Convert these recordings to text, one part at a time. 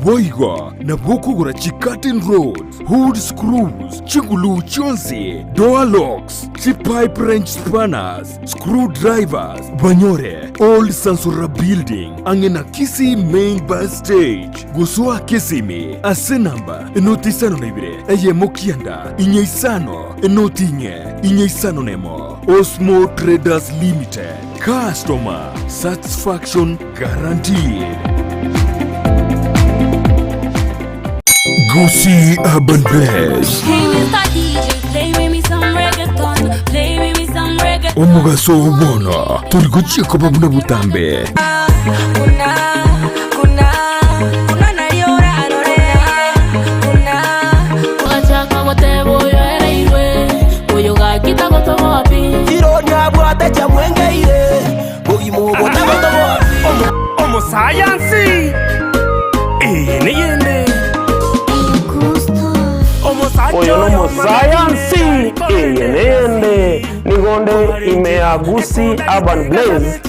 Boigo nabo okogora chicurtain rods, hood screws, chiguluu chionsi, door locks, chipipe wrench spanners, screw drivers, banyore Old Sansora Building ang'e na Kisii Main Bus Stage. Gosoa Kisimi ase enamba enoti isano na ibere eyemo kianda inye isano enoti inye inye isano nemo. Osmo Traders Limited, customer satisfaction guaranteed. Gusii Urban Blaze. Hey, Mr. DJ, play with me some reggaeton. Play with me some reggaeton. Omogaso oo bono tori gochia koba buna botambe. Ogachaka goteba oyo ereirwe, oyo gaki tagotoboa pi. Omosayansi, eye neyende. Oyo nomosayansi, eye neyende. Nigo nde ime ya Gusii Urban Blaze,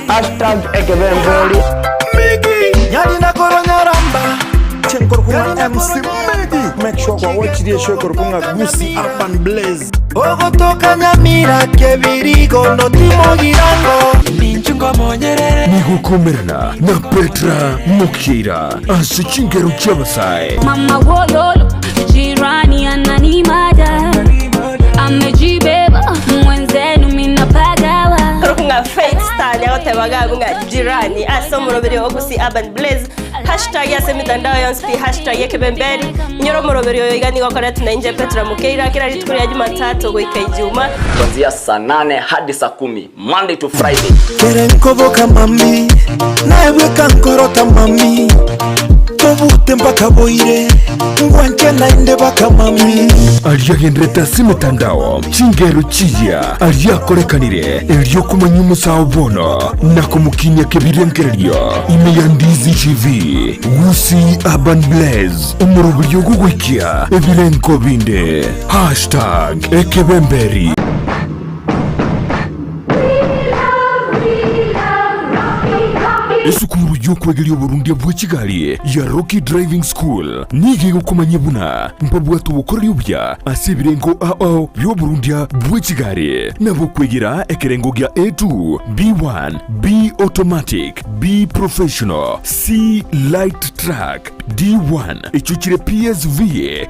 hashtag ekebemberi. Nyarina korwa Nyaramba Chenkorokwa MC Medi. Make sure kwa watch the show korokwa Gusii Urban Blaze. Ogotoka Nyamira Kebirigo notimogirango Nigokomerana na Petra Mokeira ase chingero chi'abasae. Mama wololo, jirani ananimada, amejibeba mwenzenu minapagawa. Korokwa ng'a Faith Star niagoteba iga abwo ng'a jirani ase omoroberi o Gusii Urban Blaze Hashtag ase emitandao yonsi pi hashtag ekebemberi. Inyora omoroberi oyo iga nigo okoretwe na inche Petra Mukeira kera rituko ria Jumatatu goika Ijuma. Kuanzia saa nane hadi saa kumi Monday to Friday. Kere nkoboka mami naye bweka nkorota mami tobute mpaka boire ngwanche naende baka mami. Aria agenderete ase emetandao, chingero chiya aria akorekanire, erio komanya omosao bono na komokinia kebirengererio ime ya Ndizi TV, Gusii Urban Blaze, omoroberio ogogoikia ebirenko binde. Hashtag ekebemberi. Esukuru y'okwegeria oborundia bwe chigari ya Rocky Driving School nigo egokomanyia buna mbabwate obokoreri obuya ase ebirengo ao bi'oborundia bwe chigari nabo okwegera ekerengo gia A2, B1, B Automatic, B Professional, C Light Truck, D1 echio chire PSV,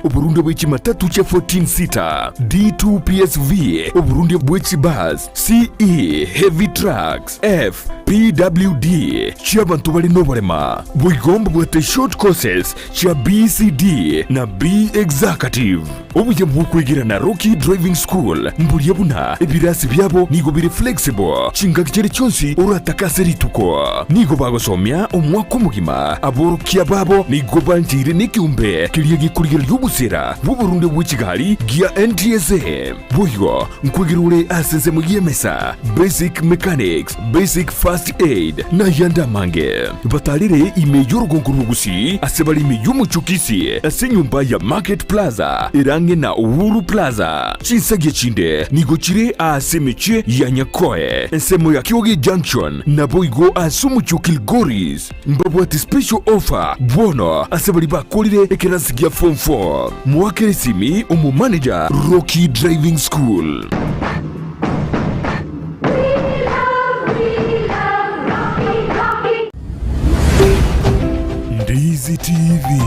oborundia bwe chimatatu chia 14 seater, D2 PSV, oborundia bwe chibus, CE, heavy trucks, F, PWD, chi'abanto bare noborema. Boigo mbabwate short courses chia BCD na B Executive. Obuya bw'okwegera na Rocky Driving School mboria buna ebirasi biabo nigo bire flexible chingaki chiria chionsi oratake ase rituko. Nigo bagosomia omwaka omogima. Aborokia babo nigo bancheire nekeombe keria gekorigereria obosera bw'oborunde bwe chigari gia NTSA. Boigo nkwegera ore ase ensemo y'emesa, basic mechanics, basic first aid, na ayande amange. Batarire ime y'orogongo rw'Ogusii ase bare ime y'omochie o Kisii ase enyomba ya Market Plaza ere ang'e na Uhuru Plaza. Chinsagia chinde nigo chire aase emechie ya Nyakoe, ensemo ya Kioge Junction, naboigo ase omochie o Kilgoris. Mbabwate special offer bono ase baria bakorire ekerasi gia form 4. Moakere esimi omomanager Rocky Driving School. Ndizi TV,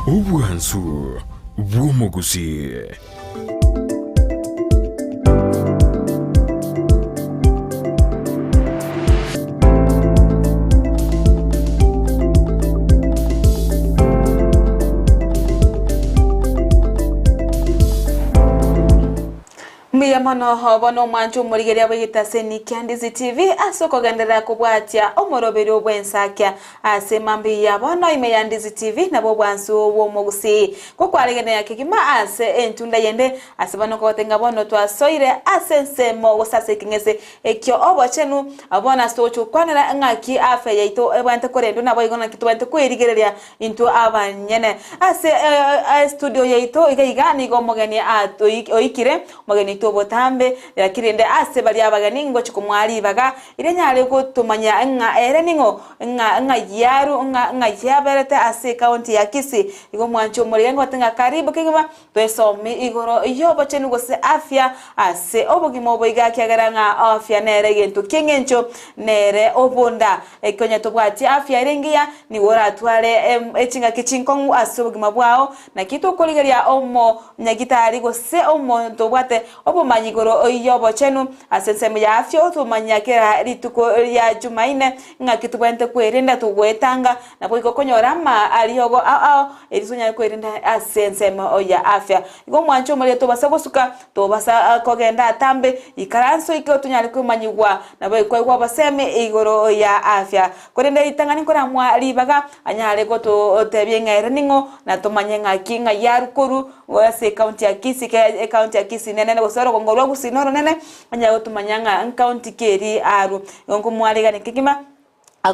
obwansu bw'omogusii. Mbuya mono bono omwancho omorigereria bw'egetaseni kia Ndizi TV ase okogenderera kobwatia omoroberio bw'ensakia Ase mambia ya bono ime ya Ndizi TV nabo obwansu bw'omogusii gokwaregenera kegima ase entunda yende ase bono kogotenga bono twasoire ase ensemo gose ase ekeng'ese ekio obochenu bono ase togochia gokwanera ng'aki afya yaito ebwenerete korendwa naboigo naki tobwenerete kwerigereria intwe abanyene ase estudio yaito iga iga nigo omogeni oikire omogeni oito obo. botambe, lakini rende ase baria abageni ngochia komoa ribaga, erio anyare gotomanya ng'a ere ning'o, ng'a ng'ai aru, ng'a ng'ai aberete ase ecounty ya Kisii. Igo omwanchi omorege ngote ng'a karibu kegima, Twesome igoro y'obochenu gose afya ase obogima obo iga ekiagera ng'a afya nere egento ki'engencho, nere obonda. Eki onye tobwati afya ere engiya, nigo oratware echingaki chinkong'u ase obogima bwao. Naki tokorigeria omonyagitari gose omonto obwate obomanyi igoro y'obochenu ase ensemo ya afya otomanyia kera rituko ria Jumaine ng'aki tobwenerete kwerenda togoetanga Naboigo okonyora ama ariogo ao ao, erio tonyare kwerenda ase ensemo ya afya. Igo omwancho omoria tobasa gosuka, tobasa kogenda atambe, ikaranso ike tonyare komanyigwa, naboigo koegwa obosemi igoro ya afya. Korende ritang'ani nkoramwa ribaga, anyare gototebia ng'a ere ning'o, na tomanye ng'aki ng'ai arwe korwa ase ecounty ya Kisii, ekiagera ecounty ya Kisii nenene gose orogongo rwa Gusii noronene, anyare gotomanya ng'a ncounty ki eria arwe. Igo nkomwaregania kegima.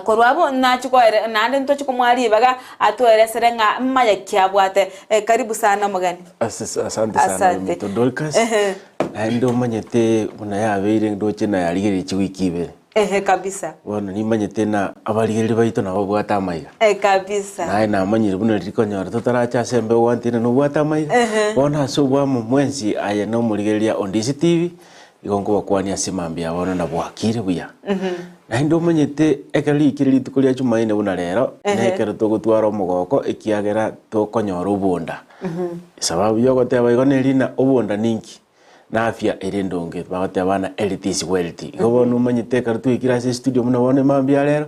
Korwa abwo nachie koere naende ntochie komoa ribaga atoeresere ng'a maya ki abwate. Karibu sana omogeni. Asante sana Asante. ominto Dorcas. Ehe. Naende omanyete buna yabeire ndoche nayarigereria chiwiki ibere. Ehe kabisa. Bono nimanyete na abarigereria baito nabo babwate amaiga. Eh, kabisa. Naye namanyire buna riria konyora totaracha ase embeo gwanteire nobwate amaiga. Ehe. Bono ase obwamo mwensi aye na omorigereria o Ndisi TV, Igo nkobakwania ase mambia ya bono na bwakire buya. Naende omanyete ekero riikire rituko ria Jumaine buna rero, nekero togotwara omogoko ekiagera tokonyora obonda. Esababu yogoteba igo neri ng'a obonda ninki? Na afya ere endonge, bagoteba ng'a health is wealth. Igo bono omanyete ekero twaikire ase estudio buna bono emambia ya rero,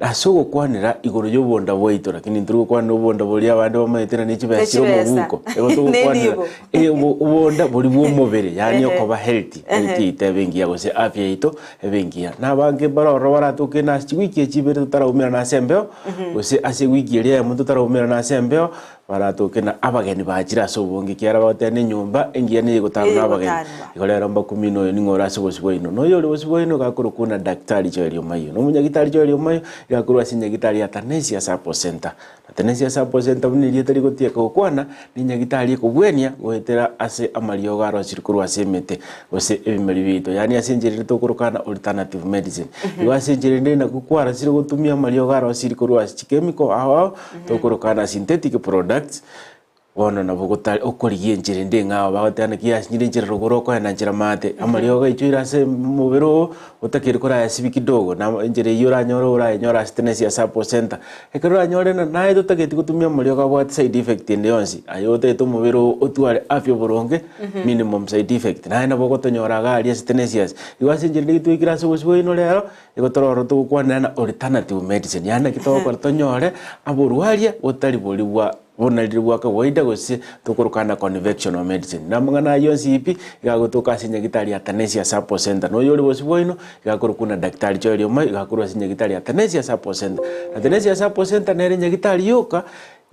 Ase ogokwanera igoro y'obonda bwaito, lakini ntori gokwanera obonda boria abande bamaete na nechibesa chire Nechibesa. omobuko. Igo togokwanera Nenibo. eh, obo- obonda boria bwa omobere, yaani Ehe. okoba healthy, healthy Ehe. yaito ebe engiya gose afya yaito ebe engiya. Na abange mbare ororo baratoke na ase chiwiki echi ibere totaraumerana ase embeo, gose ase ewiki eria eyemo totaraumerana ase embeo, Baratoke na abageni bachire ase obonge, ekiagera bagoteba nenyomba engiya neye egotanwa na abageni. Eyegotanwa. Igo rero mbakumie noyo ning'o ore ase obosio bwaino. Na oyore bosio bwaino iga akorokwa buna Daktari Joel Omayio. Na omonyagitari Joel Omayio iga akorwa ase enyagitari ya Tanesia Support Center. Na Tanesia Support Center buna erieta rigotieka gokwana, nenyagitari ekobwenia goetera ase amariogo arosire korwa ase emete gose ebimeri biaito, yaani ase enchera ere tokorokana alternative medicine. Igo ase enchera ende nakwo kwarasire gotumia amariogo arosiri korwa ase chikemiko ao ao, Tokorokana synthetic products, bono nabo gotari okorigia enchera ende eng'ao bagoteba naki yasinyire enchera rogoro okoenda nchera maate, amariogo gaichoire ase omobere oo, otakeire korayasibia kidogo na enchera eywo oranyore orayenyore ase Tenesia Support Center. Ekero oranyore na naye totageti gotumia amariogo abwate side effect ende yonsi, aye otagete omobere oo otware afya oboronge, minimum side effect, naye nabo ogotonyora iga aria ase Tenesias. Igo ase enchera ende twaikire ase obosio bwaino rero, Igo tororo togokwanera na alternative medicine, yaani naki togokora tonyore aborwaria botari boria bwa bonarire bwa kawaida gose tokorokana convectional medicine. Na amang'ana ayio onsi pi, iga agotoka ase nyagitari ya Tanesia Support Center. Na oyore bosio bwaino, iga akorokwa na Daktari Joel Omayo, iga akorwa ase nyagitari ya Tanesia Support Center. Na Tanesia Support Center nere nyagitari yoka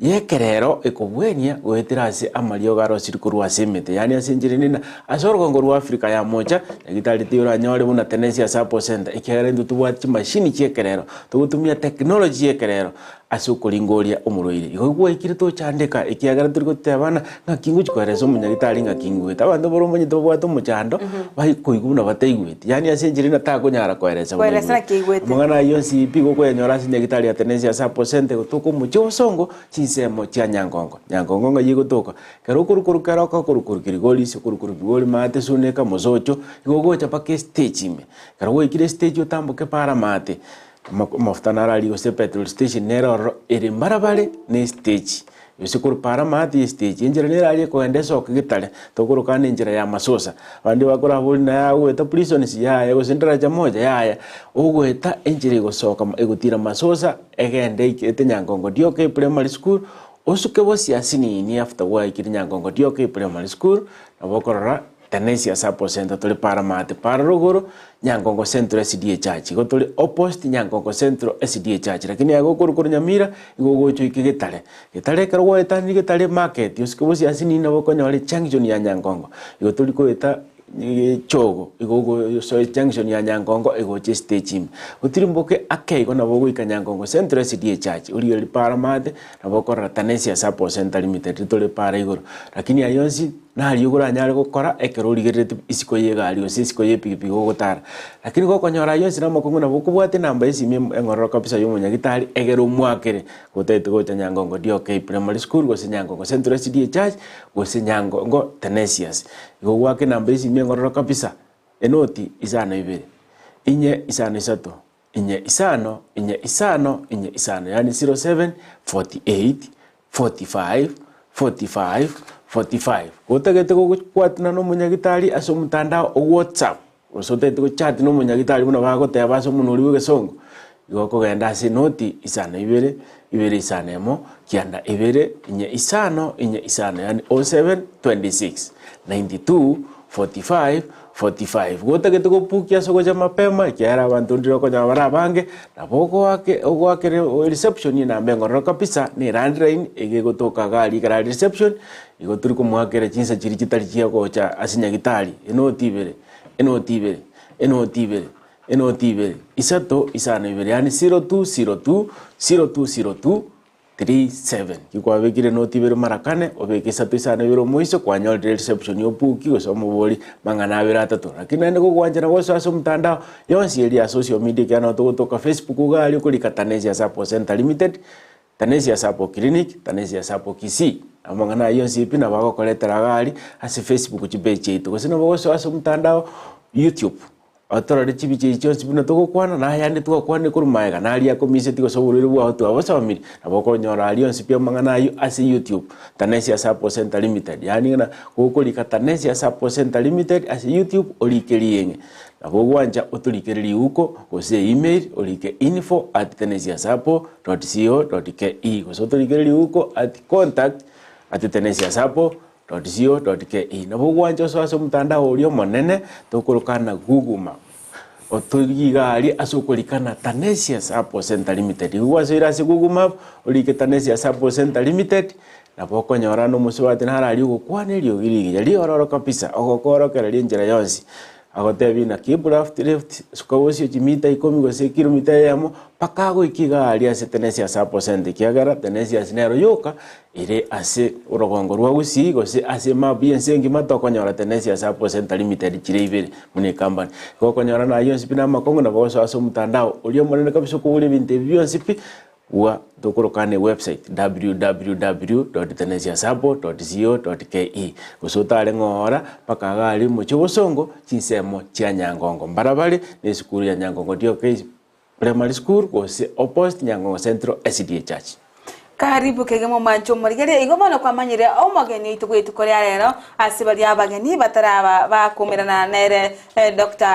Y'ekerero ekobwenia goetera ase amariogo arosirie korwa ase emete, yaani ase enchera ende na ase orogongo rwa Africa ya mocha, nyagitari tioranyore buna Tenesia Support Center, ekiagera intwe tobwate chimashini chi'ekerero, togotumia technology y'ekerero ase okoringoria omorwaire. Igo gwaikire tochandeka ekiagera tori gotebana ng'aki ngochi koeresa omonyagitari ng'aki ngigwete. Abanto baria omanyete babwate omochando, bakoigwa buna bataigweti, yaani ase enchera ende takonyara koeresa buna Koeresa aigwete. naki aigwete. Amang'ana ayio onsi pi gokoyanyora ase nyagitari ya Tenesia Support Center egotoka omochie o Bosongo, chinsemo chia Nyangongo. Nyangongo ng'ai egotoka? Ekero okorwa Keroka, okorwa Kilgoris, okorwa Migori, Maate, Suneka, Mosocho, igo ogocha mpaka estage ime. Ekero gwaikire estage otamboke para maate, amafuta naro aria gose epetrol station nere ororo ere mbarabare na estage. Gose korwa para maate estage, enchera nere aria ekogenda esoke getare, tokoroka ande enchera ya masosa. Abande bakorabori naye agoeta prisons, yaya gose ndaraja moja, yaya. Ogoeta enchera egosoka egotira masosa, egende eike Nyangongo Dioka Primary School, osuke bosio asinini after gwaikire Nyangongo Dioka Primary School, nabo okorora Tenesia Support Center tore para maate para rogoro, Nyangongo Central SDA Church. Igo tore opposite Nyangongo Central SDA Church. Lakini aye gokorwa korwa Nyamira, igo ogocha oike Getare. Getare ekero gwaetanire Getare market, osike bosio asinini nabo okonyora ejunction ya Nyangongo. Igo tori koeta echogo, igo ogosoa ejunction ya Nyangongo egocha estage ime. Otirimboke ake igo nabo ogoika Nyangongo Central SDA Church, origererie para maate, nabo okorora Tanesia Support Center Limited tore para igoro. Lakini ayio onsi. Nario oranyare gokora ekero origerereti isiko y'egari gose isiko y'epikipiki gogotara. Lakini gokonyora ayio onsi namakong'u nabo okobwata enamba y'esimi eng'ororo kabisa ya omonyagitari egere omwakere gotagete gocha Nyangongo DOK Primary School gose Nyangongo Central SDA Church gose Nyangongo Tenesius. Igo goaka enamba y'esimi eng'ororo kabisa, enoti isano ibere, inye isano isato, inye isano, inye isano, inye isano, yaani 07 48 45 45 45. Gotagete gokwatina na omonyagitari ase omotandao o WhatsApp, gose otagete gochat na omonyagitari buna bagoteba ase omonwa oria bw'egesongo, igo okogenda ase enoti isano ibere, ibere isano emo, kianda ibere, inye isano, inye isano, yaani 07 26 92 45 45. Gotagete gobukia ase ogocha mapema, ekiagera abanto ndire okonyora bare abange, nabo ogoake ogoakere reception enamba engororo kabisa, na elandline iga egotoka iga aria ekero are reception, igo tori komoakera chinsa chiria chitari chia gocha ase nyagitari, enoti ibere, enoti ibere, enoti ibere, enoti ibere, isato, isano ibere, yaani 0202, 0202. 37. Ki kwabekire enoti ibere mara kane, obeke isato isano ibere omoiso, kwanyorire reception obuki gose omobori mang'ana abere atato. Lakini naende gogwanchana gosoa ase omotandao, yonsi eria ya social media ekiagera nabo togotoka Facebook iga aria okorika Tanesia Sacco Centre Limited, Tanesia Sacco Clinic, Tanesia Sacco Kisii. Amang'ana ayio yonsi pi nabo agokoretera iga aria ase Facebook chipage chiaito. Gose nabo ogosoa ase omotandao YouTube. Otorore chibicha echi chionsi buna togokwana, na ayande twakwanire korwa magega, na aria akomiseti gose oborwaire bwao twabosomire, nabo okonyora aria onsi pi amang'ana ayio ase YouTube, Tanesia Sacco Centre Limited, yaani ng'a gokorika Tanesia Sacco Centre Limited ase YouTube orike rieng'e. Nabo ogwancha otorikere riuko gose email orike info at tenesiasacco dot co dot ke gose otorikere riuko at contact at tenesiasacco .co.ke. Nabo ogwancha osoe ase omotandao oria omonene tokorokana Google Map. Otogie iga aria ase okorikana Tanesius Apple Centre Limited. Igo gwasoire ase Google Map orike Tanesius Apple Centre Limited nabo okonyora na omosubati naro aria ogokwana eriogi rigiya riororo kabisa ogokoorokereria enchera yonsi. Agotebia ng'a keep left left suka bosio chimita ikomi gose ekilomita eyemo mpaka agoike iga aria ase Tenesius Apple Centre ekiagera Tenesius nero yoka Ere ase orogongo rwa Gusii gose ase emapu y'ense engima tokonyora Tenesius Apple Centre Limited chire ibere buna ecompany. Igo okonyora naye onsi pi na amakong'u nabo ogosoa ase omotandao oria omonene kabisa okogora ebinto ebi bionsi pi bwa tokorokana ewebsite www.tenesiusapple.co.ke gose otare ng'oora mpaka iga aria omochie obosongo chinsemo chia Nyangongo mbarabare na esukuru ya Nyangongo DOK Primary School gose opposite Nyangongo Central SDA Church. Karibu kegima omwanche omorigereria igo bono kwamanyire omogeni oito bw'etuko ria rero ase baria abageni bataraba bakumerana nere Doctor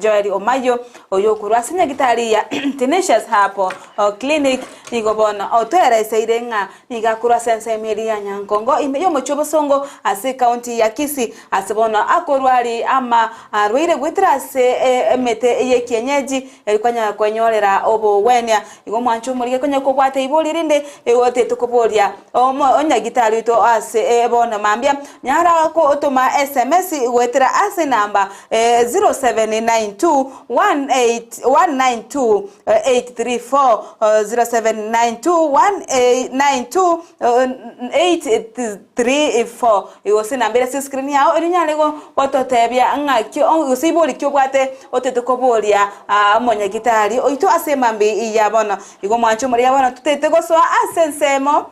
Joel Omayio oyo okorwa ase nyagitari ya Tenacious Herbal Clinic nigo bono otoereseire ng'a nigo akorwa ase ensemo eria ya Nyankongo ime y'omochie obosongo ase ekaunti ya Kisii ase bono akorwa ari ama arwaire goetera ase emete y'ekienyeji Eri kwanyara kwenyorera obogwenia. Igo omwancho omorige konya kobwata ibori rinde igo titokoboria omonyagitari oito ase bono mambia. Nyara gotoma sms goetera ase enamba 0792 192 834, 0792 192 834. Gose enamba ere ase escreen yao erio onyare gototebia ng'aki gose ibori ki obwate Otete koboria omonyagitari oito ase emambia ya bono. Igo omwancho omoria bono totete gosoa ase ensemo,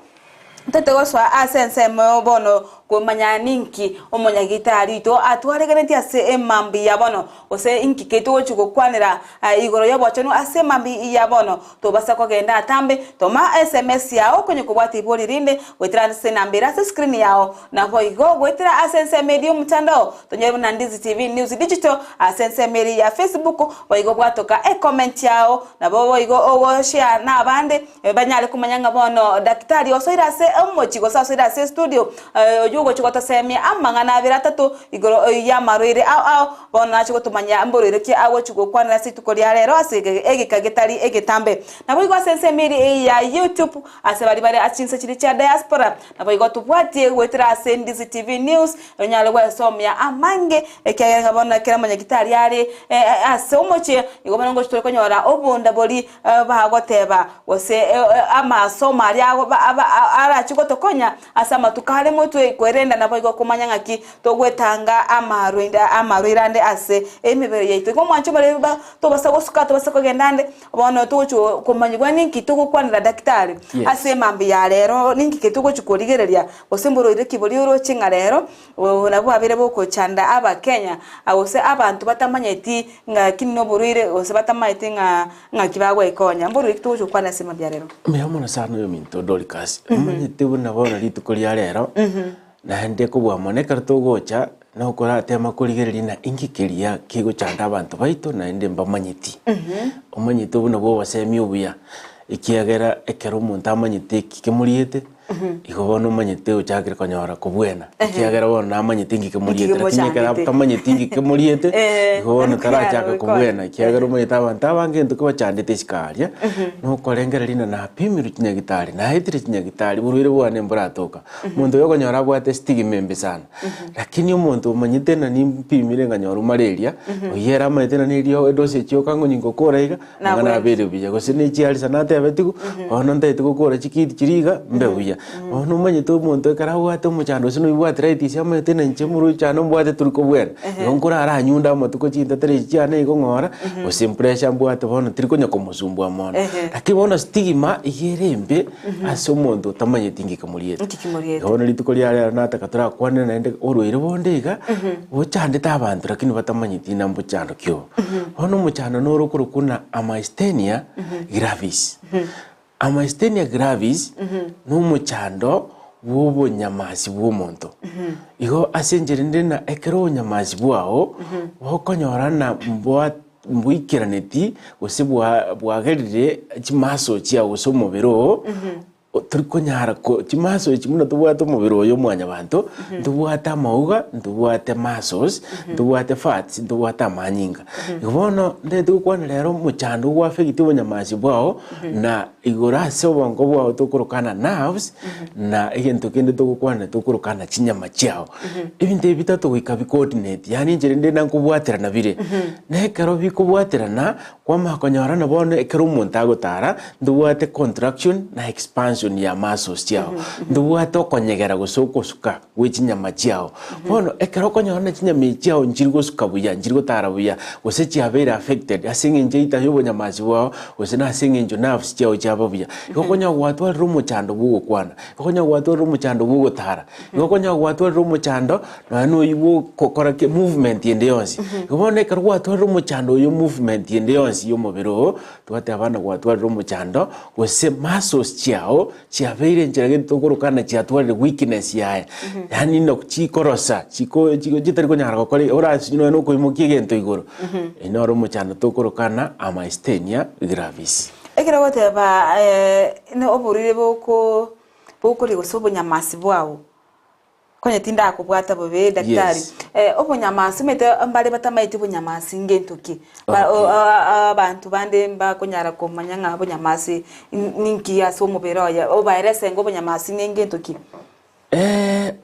totete gosoa ase ensemo bono komanya ninki omonyagitari oito atwaregeretie ase emambia ya bono, gose inki ki togochia gokwanera igoro y'obochenu ase emambia ya bono. Tobasa kogenda atambe, toma sms yao konye kobwata ibori rinde goetera ase enamba ere ase screen yao. Naboigo goetera ase ensemo eria y'omotandao, tonyore buna Ndizi TV News Digital ase ensemo eria ya Facebook, boigo bwatoka ecomment yao, nabo boigo ogoshare na abande banyare komanya ng'a bono daktari osoire ase omochie gose osoire ase estudio oywo ogochia gotosemia amang'ana abere atato igoro y'amarwaire ao ao, bono nache gotomanyia mborwaire ki agochia gokwanera ase rituko ria rero ase egeka getari egetambe. Naboigo ase ensemo eria ya YouTube ase baria bare ase chinse chiria chia diaspora, Naboigo tobwatie goetera ase Ndizi TV News, onyare gwesomia amange, ekiagera ng'a bono ekero omonyagitari are ase omochie, nigo bono ngochi tore konyora obonda boria bagoteba gose amasomo aria arachie gotokonya ase amatuko are motwe. kwerenda naboigo komanya ng'aki togwetanga amarwaire amarwaire ande ase emebere yaito. Igo omwancho omoremi ba tobasa gosuka tobasa kogenda ande, bono togochi komanyigwa ninki togokwanera daktari Yes. ase emambia ya rero, ninki keri togochi korigereria, gose mborwaire ki boria oroche ng'a rero nabwo bwabeire bogochanda abakenya gose abanto batamanyeti ng'aki noborwaire gose batamanyeti ng'a ng'aki bagwekonya. Mborwaire ki togochi gokwana ase emambia ya rero? Mbuya mono sana oyominto Dorcas, omanyete buna bono rituko ria rero, naende kobua mono ekero togocha nokoratema korigereria ng'a inki keria kegochanda abanto baito naende mbamanyeti. Omanyete buna bwa obosemi obuya, ekiagera ekero omonto amanyete eki kemoriete, igo bono omanyete ochakire konyora kobwena, ekiagera bono namanyete inki kemoriete, lakini ekero atamanyeti inki kemoriete, igo bono tarachaka kobwena, ekiagera omanyete abanto abange egento kebachandete isiko aria, nokorengereria ng'a napimirwe chinyagitari, naetire chinyagitari, borwaire bwane mboratoka. Omonto oyo okonyora abwate estigma embe sana, lakini omonto omanyete ng'a nimpimire nkanyora malaria, oyio ere amanyete ng'a neriogo edosi echi yoka ng'onye ngokora iga, Nang'a nabeire buya, gose ne chiarisa natebetigwe, bono ntagete gokora chikiti chiria iga, mbe buya. Bono omanyete omonto ekero abwate omochando gose noyio obwate arthritis amanyete na inche omorwaire one mbwate tori kobwena, igo nkorara anyunde amatuko chintatera echi chiane igo ng'ora, gose pressure mbwate bono tiri konya komosumbua mono. Lakini bono stigma iga ere embe ase omonto otamanyeti inki kemoriete. Inki kimoriete. Igo bono rituko ria rero nataka torakwanere naende orwaire bonde iga, bochandete abanto lakini batamanyeti na mbochando ki obo. Bono omochando noro okorokwa buna Amysthenia gravis. Amysthenia gravis nomochando bw'obonyamasi bw'omonto. Igo ase enchera ende na ekero obonyamasi bwao bokonyora na mbwa mboikeraneti gose bwa bwagerire chimuscle chiao gose omobere oo, Tori konyara ko chimuscle echi buna tobwate omobere oyo mwanyabanto, ntobwate amauga, ntobwate muscles, ntobwate fats, ntobwate amanyinga. Igo bono ntagete gokwana rero omochando ogoaffecti obonyamasi bwao na igoro ase obongo bwao tokorokana nerves na egento kende togokwana tokorokana chinyama chiao. Ebinto ebi bitato goika bi coordinate yaani enchera ende nakobwaterana bire. Na ekero bikobwaterana Kwamanya konyora na bono ekero omonto agotara, ntobwate contraction na expansion ya muscles chiao. Ntobwate okonyegera gose okosuka gwe chinyama chiao. Bono ekero okonyora na chinyama echi chiao nchiri gosuka buya, nchiri gotara buya, gose chiabeire affected ase eng'encho either ya obonyamasi bwao, gose na ase eng'encho nerves chiao chiaba buya. Igo okonyora gwatwarire omochando bwa ogokwana, okonyora gwatwarire omochando bwa ogotara, igo okonyora gwatwarire omochando Nonya noigwe okokora ki movement ende yonsi. Igo bono ekero gwatwarire omochando oyo movement ende yonsi ya omobere oo, twateba bana gwatwarire omochando, gose muscles chiago chiabeire enchera gete tokoroka ng'a chiatwarire weakness yaye. Yaani nok chikorosa, chiko chiko chitari konyara gokora orasinywe nonya na okoimokia egento igoro. Eyio noro omochando tokoroka ng'a amysthenia gravis. Ekero ogoteba na oborwaire boko bokoria gose obonyamasi bwao. Konya tindakobwata bobe daktari. Yes. Eh, obonyamasi omanyete mbare batamaeti obonyamasi ngento ki. Ba- Okay. o- a- abanto bande mbakonyara komanya ng'a obonyamasi n- ninki ase omobere oye, obaerese ng'a obonyamasi nengento ki.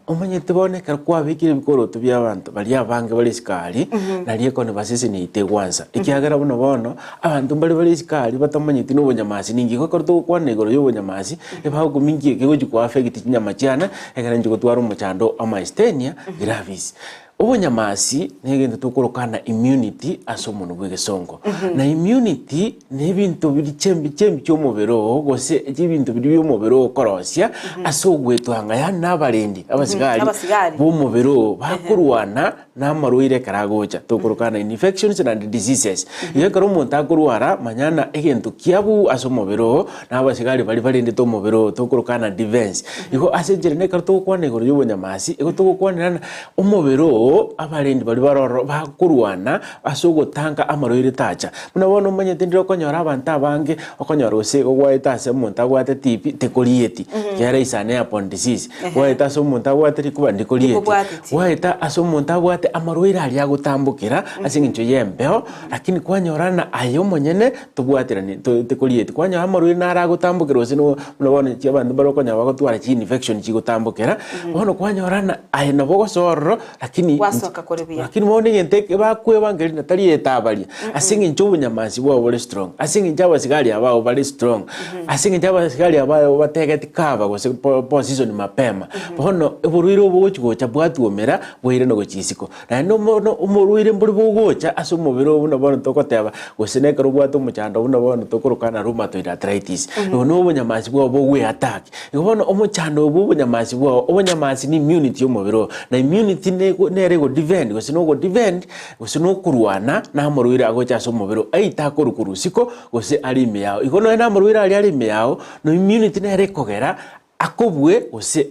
Omanyete bono ekero kwabekire ebikoroto bia abanto baria abange bare isiko aria, nario ekoni baseseneti egwansa. Ekiagera buna bono, abanto mbare bare isiko aria batamanyeti na obonyamasi ninki. Igo ekero togokwana igoro ya obonyamasi, ebagokumia inki eke egochi ko affect chinyama chiane, Ekero inche gotwara omochando o myasthenia gravis. Obonyamasi na egento tokoroka na immunity ase omonwa bw'egesongo. Na immunity na ebinto biri chembi chembi chi'omobere oo gose ebinto biria bi'omobere oo okorosia ase ogwetwanga yaani na abarendi abasigari Abasigari. b'omobere oo bakorwana na amarwaire ekero agocha tokorokana infections and diseases. Igo ekero omonto akorwara manya ng'a egento kiabuu ase omobere oo na abasigari baria barendete omobere oo tokorokana defense. Igo ase enchera ende ekero togokwana igoro ya obonyamasi igo togokwanera ng'a omobere oo abarendi baria bare ororo bakorwana ase ogotanga amarwaire tacha. Buna bono omanyete ndire okonyora abanto abange okonyora gose igo gwaeta ase omonto abwate TB tekorieti ekiagera is an airborne disease. Gwaeta ase omonto abwate rikuba ndikorieti. Ndikobwateti. Gwaeta ase omonto abwate amarwaire aria agotambokera ase eng'encho y'embeo, lakini kwanyora ng'a aye omonyene tobwaterani to tekorieti. Kwanyora amarwaire naro agotambokera gose no buna bono chi abanto mbare okonyora bagotwara chi infection chigotambokera, bono kwanyora ng'a aye nabo ogosoa ororo lakini. Gwasoka kore buya. Lakini bono egento eke bakwebanga erinde tari etabaria ase eng'encho obonyamasi bwabo bore strong, ase eng'encho abasigari abao bare strong, ase eng'encho abasigari abao bategeti cover gose po position mapema. Bono oborwaire obo bogochi gocha bwatuomera bwairana gochia isiko. Naende omono omorwaire mbori bogocha ase omobere oo buna bono togoteba gose na ekero obwate omochando buna bono tokorokana rheumatoid arthritis, obo na obonyamasi bwao bogweattack. Igo bono omochando oyo bwa obonyamasi bwao, obonyamasi ni immunity ya omobere oo, na immunity nego nere egodefend gose na ogodefend gose na okorwana na amorwaire agocha ase omobere oo, either akorwa korwa isiko gose are ime yao. Igo nonye na amorwaire aria are ime yao, na immunity nere ekogera akobue gose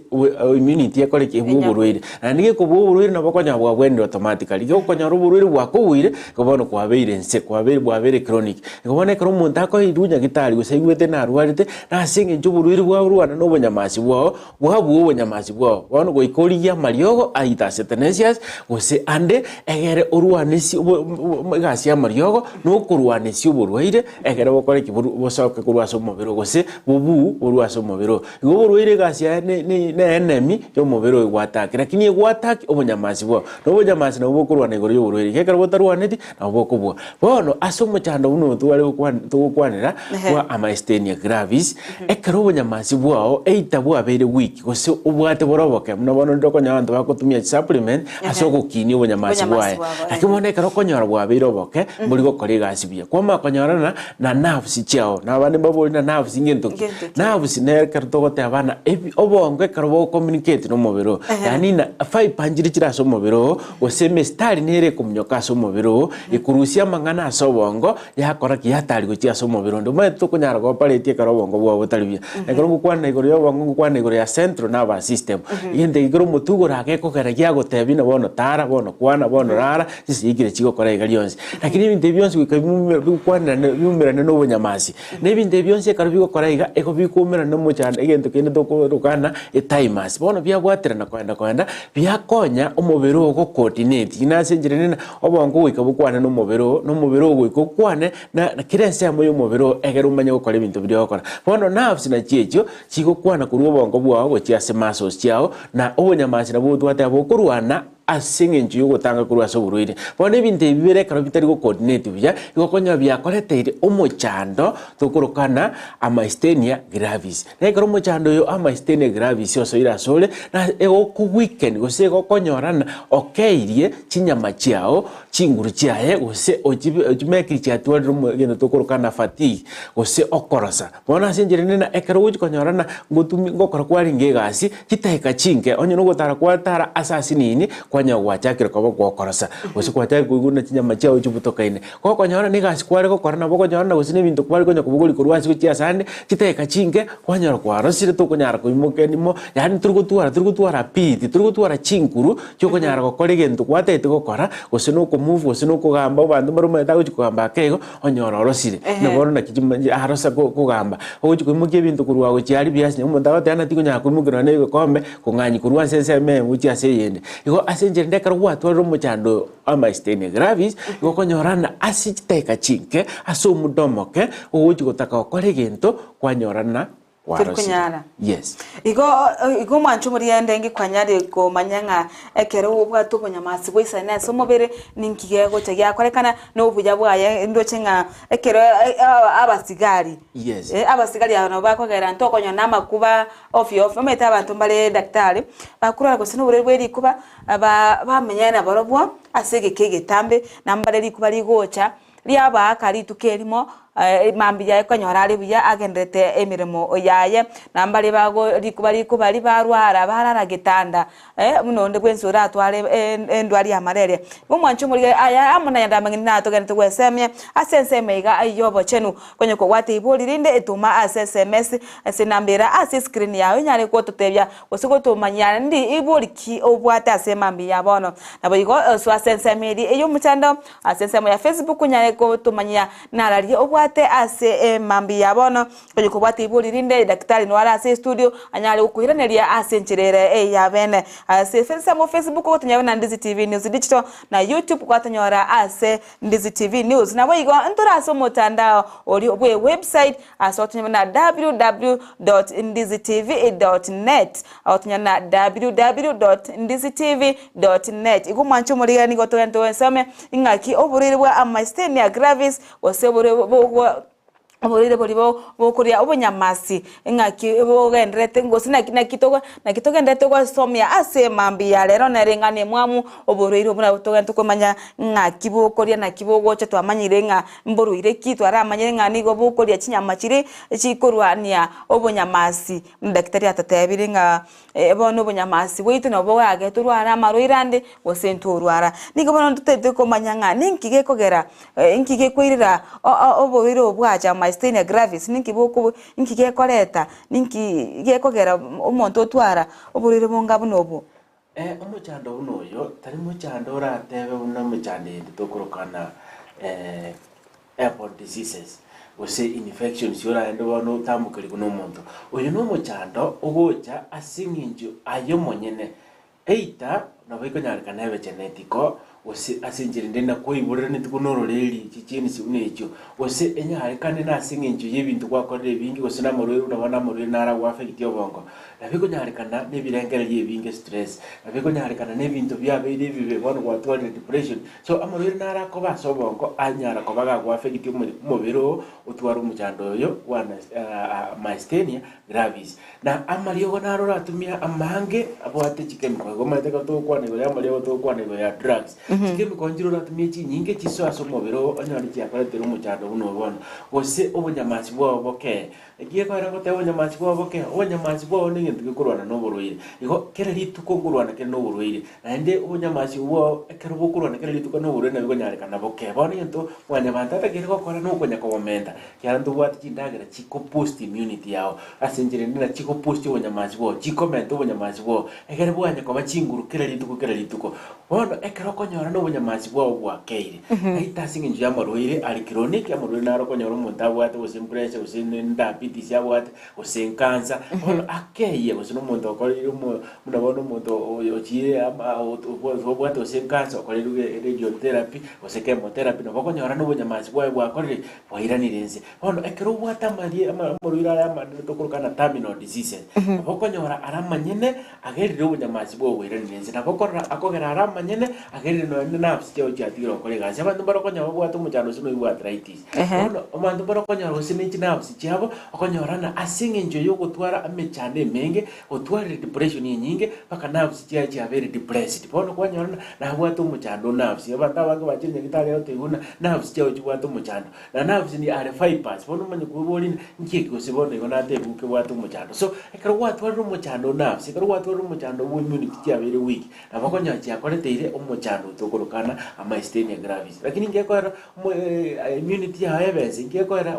immunity ekore ki? Ebue oborwaire. Naende gekobua oborwaire nabo okonyora bwabwenire automatically. Gekonyora oborwaire bwakobuire, igo bono kwabeire nse, kwabeire bwabeire chronic. Igo bono ekero omonto akoirwa nyagitari gose aigwete narwarete, na ase eng'encho oborwaire bwarwana na obonyamasi bwao, bwabua obonyamasi bwao. Bono goika origie amariogo either ase tenacious gose ande, egere orwanesie obo egasi ya amariogo, na okorwanesia oborwaire, ekero bokore ki? Boru bosoke korwa ase omobere oo, gose bobuu borwe ase omobere oo. Igo oborwaire egasi yaye ne ne ne enemy ya omobere oyo gwatake, lakini egwatake obonyamasi bwao, na obonyamasi nabwo bokorwana igoro ya oborwaire, iga ekero botarwaneti nabo bokobua. Bono ase omochando buna oyo tware gokwan togokwanera Ehe. bwa amyasthenia gravis, ekero obonyamasi bwao either bwabeire weak gose obwate bore oboke, buna bono rende okonyora abanto bagotumia chisupplement ase Ehe. ogokinia obonyamasi Obonyamasi bwaye. bwabo, Lakini ehe. bono ekero okonyora bwabeire oboke, mbori gokora egasi buya. Kwamanya konyorana na nerves chiao, na abande mbabori na nerves ngento ki? Ngento ki? Nerves nere ekero togoteba bana ebi obongo ekero bogocommunicate na omobere oo, Ehe. yaani na fibre nchire chire ase omobere oo, gose emistari nere ekominyoka ase omobere oo, ekorusia amang'ana ase obongo, yakora ki? Yatari gochia ase omobere onde. Omanyete tokonyara goopareti ekero obongo bwao botari buya. Ekero ngokwana igoro ya obongo ngokwana igoro ya central nervous system. Egento eke kere omotwe igoro ake gekogera giagotebia buna bono tara, bono kwana, bono rara, chinsa chigokora iga rionsi. Lakini ebinto ebi bionsi goika biume bikwanerane biumerane na obonyamasi. Na ebinto ebi bionsi ekero bigokora iga, igo bikoumerana na omochando egento kende tokorokana ethymus. Bono biabwaterana koenda koenda, biakonya omobere oo gocoordinate ng'a ase enchera nene obongo goika bokwane na omobere oo, na omobere oo goika okwane na na kera ensemo ya omobere oo egere omanye gokora ebinto biria ogokora. Bono nerves nachio echio, chigokwana korwa obongo bwao gochia ase muscles chiao, na obonyamasi nabwo twateba bokorwana. Ase engencho y'ogotanga korwa ase oborwaire. Bono ebinto ebi bibere ekero bitari gocoordinate buya, igo okonyora biakoreteire omochando tokorokana amyasthenia gravis. Na ekero omochando oyo amyasthenia gravis osoire asore, na egokoweaken gose egokonyorana okeirie chinyama chiao chinguru chiaye gose ochibe ochimekiri chiatwarire omo egento tokorokana fatigue gose okorosa. Bono ase enchera ende na ekero ogochia konyora na ngotumi ngokora kwarenge egasi, chidakika chinke, onye nogotara kwatara ase asinini, kwanyora gwachakire koba gwokorosa, gose gwachakire koigwa buna chinyama chiao chibutokaine. Gokonyora na egasi kware gokora nabo okonyora na gose na ebinto kware konya kobogoria korwa ase gochia ase ande, chidakika chinke, kwanyora kwarosire tokonyara koimoka erimo, yaani tori gotwara tori gotwara ability tori gotwara chinguru chiokonyara gokora egento gwatagete gokora, gose na okomove gose na okogamba abanto mbare omanyete agochia kogamba ake igo, Onyore orosire, na bono naki chimanye arosa ko- kogamba, ogochia koimokia ebinto korwa agochia aria biasinya, omonto agoteba nati konyara koimokia nonya na egekombe, kong'anyia korwa ase ensemo eyemo gochia ase eyende. Igo ase enchera ende ekero gwatwarire omochando oyo amyasthenia gravis, igo okonyora ng'a ase chidakika chinke, ase omuda omoke, ogochia gotaka gokora egento, kwanyora ng'a Tori kwarosire. konyara. Yes. Igo igo omwancho omoriende ngi kwanyare komanya ng'a ekero obwate obonyamasi bwa ase omobere ninki gegocha giakorekana na obuya bwaye ndoche ng'a ekero abasigari Yes. abasigari aba nabo bakogera ntokonyora na amakuba ofio ofio omanyete abanto mbare daktari bakorwara gose na oborwaire bwa erikuba ba bamenyane nabarobwo ase egeka egetambe na mbare rikuba rigocha. Riabaaka rituko erimo, mambia yaye konyora are buya agenderete emeremo yaye, na mbaria bago rikuba rikuba ribarwara barara getanda, buna onde bwensi oratware endwari ya malaria. Igo omwanche omorige aya amo nayende amang'ina natogenderete gwesemia ase ensemo iga y'obochenu. Konya kobwate ibori rinde etoma ase sms ase enamba ere ase escreen yao enyare gototebia gose gotomanyia ndi ibori ki obwate ase mambia ya bono. Naboigo soa ase ensemo eria ey'omochandao Ase ensemo ya Facebook onyare gotomanyia nararia obwate. Tobwate ase emambia ya bono, Onye kobwate ibori rinde, daktari noare ase estudio anyare gokoiraneria ase enchera ere eyabene. Ase ensemo Facebook ogotonyora buna Ndizi TV News Digital na YouTube gwatonyora ase Ndizi TV News. Naboigo ntore ase omotandao oria bwe website ase ogotonyora buna www.ndizitv.net ogotonyora na www.ndizitv.net. Igo mwanche omorigereria nigo togende togesome ing'aki oborwaire bwa Myasthenia gravis gose oborwaire bwa Oborwaire boria bokoria obonyamasi, ng'aki bogendererete gose naki naki togo naki togendererete gosomia ase emambia ya rero nere eng'ana emwamu, oborwaire obwo nabo togende tokomanya ng'aki bokoria naki bogocha twamanyire ng'a mborwaire ki, twaramanyire ng'a nigo bokoria chinyama chiria chikorwania obonyamasi. Omodakitari atotebire ng'a bono obonyamasi bwaito nabo bogage torware amarwaire ande gose ntorwara. Nigo bono totaete komanya ng'a ninki gekogera inki gekoirera oborwaire obo bwacha myasthenia gravis ninki boko inki gekoreta ninki gekogera omonto otwara oborwaire bonga buna obwo. Omochando buna oyo tari mochando oratebe buna emechando ende tokorokana airborne diseases gose infections oragende bono otambokerigwe na omonto. Oyo na omochando ogocha ase eng'encho aye omonyene either nabo ekonyarekana ebe genetic gose ase enchera ende nakoiboreraneti buna ororeri chigenes buna echio, gose enyarekane nase eng'encho y'ebinto gwakorire ebinge gose na amarwaire buna bono amarwaire naro agoaffecti obongo. Nabo ekonyarekana na ebirengererio ebinge stress, nabo ekonyarekana na ebinto biabeire ebibe bono gwatwarire depression. So amarwaire naro akoba ase obongo anyara koba gagoaffecti omobere oo otware omochando oyo bwa myasthenia gravis. Na amariogo naro oratumie amange abwate chikemiko, igo omanyete ekero togokwana igoro y'amariogo togokwana igoro ya drugs. Chikemiko nchire oratumie chinyinge chisoe ase omobere oo onyore chiakoretire omochando buna oyo bono, gose obonyamasi bwao bokee. Ekiagera ngoteba obonyamasi bwao bokee, obonyamasi bwao negento gekorwana na oborwaire. Igo kera rituko nkorwana kere na oborwaire, naende obonyamasi obwo ekero bokorwana kera rituko na oborwaire nabo ekonyarekana bokee. Bono egento mwanyabanto atakeire gokora nokonya kobomenta, ekiagera ntobwate chindagera chiko boost immunity yao, ase enchera ende na chiko boost obonyamasi bwao, chikomenta obonyamasi bwao, egere bwanye koba chinguru kera rituko kera rituko. Bono ekero okonyora na obonyamasi bwao bwakeire, naite ase eng'encho y'amarwaire are chronic, amarwaire naro okonyora omonto abwate gose pressure gose ne diabetes abwate, gose enkansa, bono akeyie gose na omonto okoreire omo buna bono omonto oyo ochiire ama obwate gose enkansa okoreirwe radiotherapy gose chemotherapy nabo okonyora na obonyamasi bwaye bwakorire bwairanire inse. Bono ekero obwate amarie amarwaire aya amanene tokoroka na terminal diseases, nabo okonyora are amanyene agerire obonyamasi bwao bwairanire inse. Nabo okorora akogera are amanyene agerire nonye nerves chiao chiatigire gokora egasi. Abanto mbare okonyora babwate omochando gose noyio bwa arthritis. Bono abanto mbare okonyora gose ne chinerves chiabo, okonyora ng'a ase eng'encho ya ogotwara emechando emenge, otwarire depression enyinge, mpaka nerves chiaye chiabeire depressed. Bono kwanyora ng'a nabwate omochando o nerves. Abanto abange bachire nyagetari agotebiwa buna nerves chiao chibwate omochando. Na nerves ni are fibers, bono omanye koboria ng'a inki eke gose bono igo natebiwa kebwate omochando. So, ekero gwatwarire omochando o nerves, ekero gwatwarire omochando bwa immunity chiabeire weak, nabo okonyora chiakoreteire omochando otokorokana myasthenia gravis. Lakini ngekorera omo immunity yao ebense, ngekorera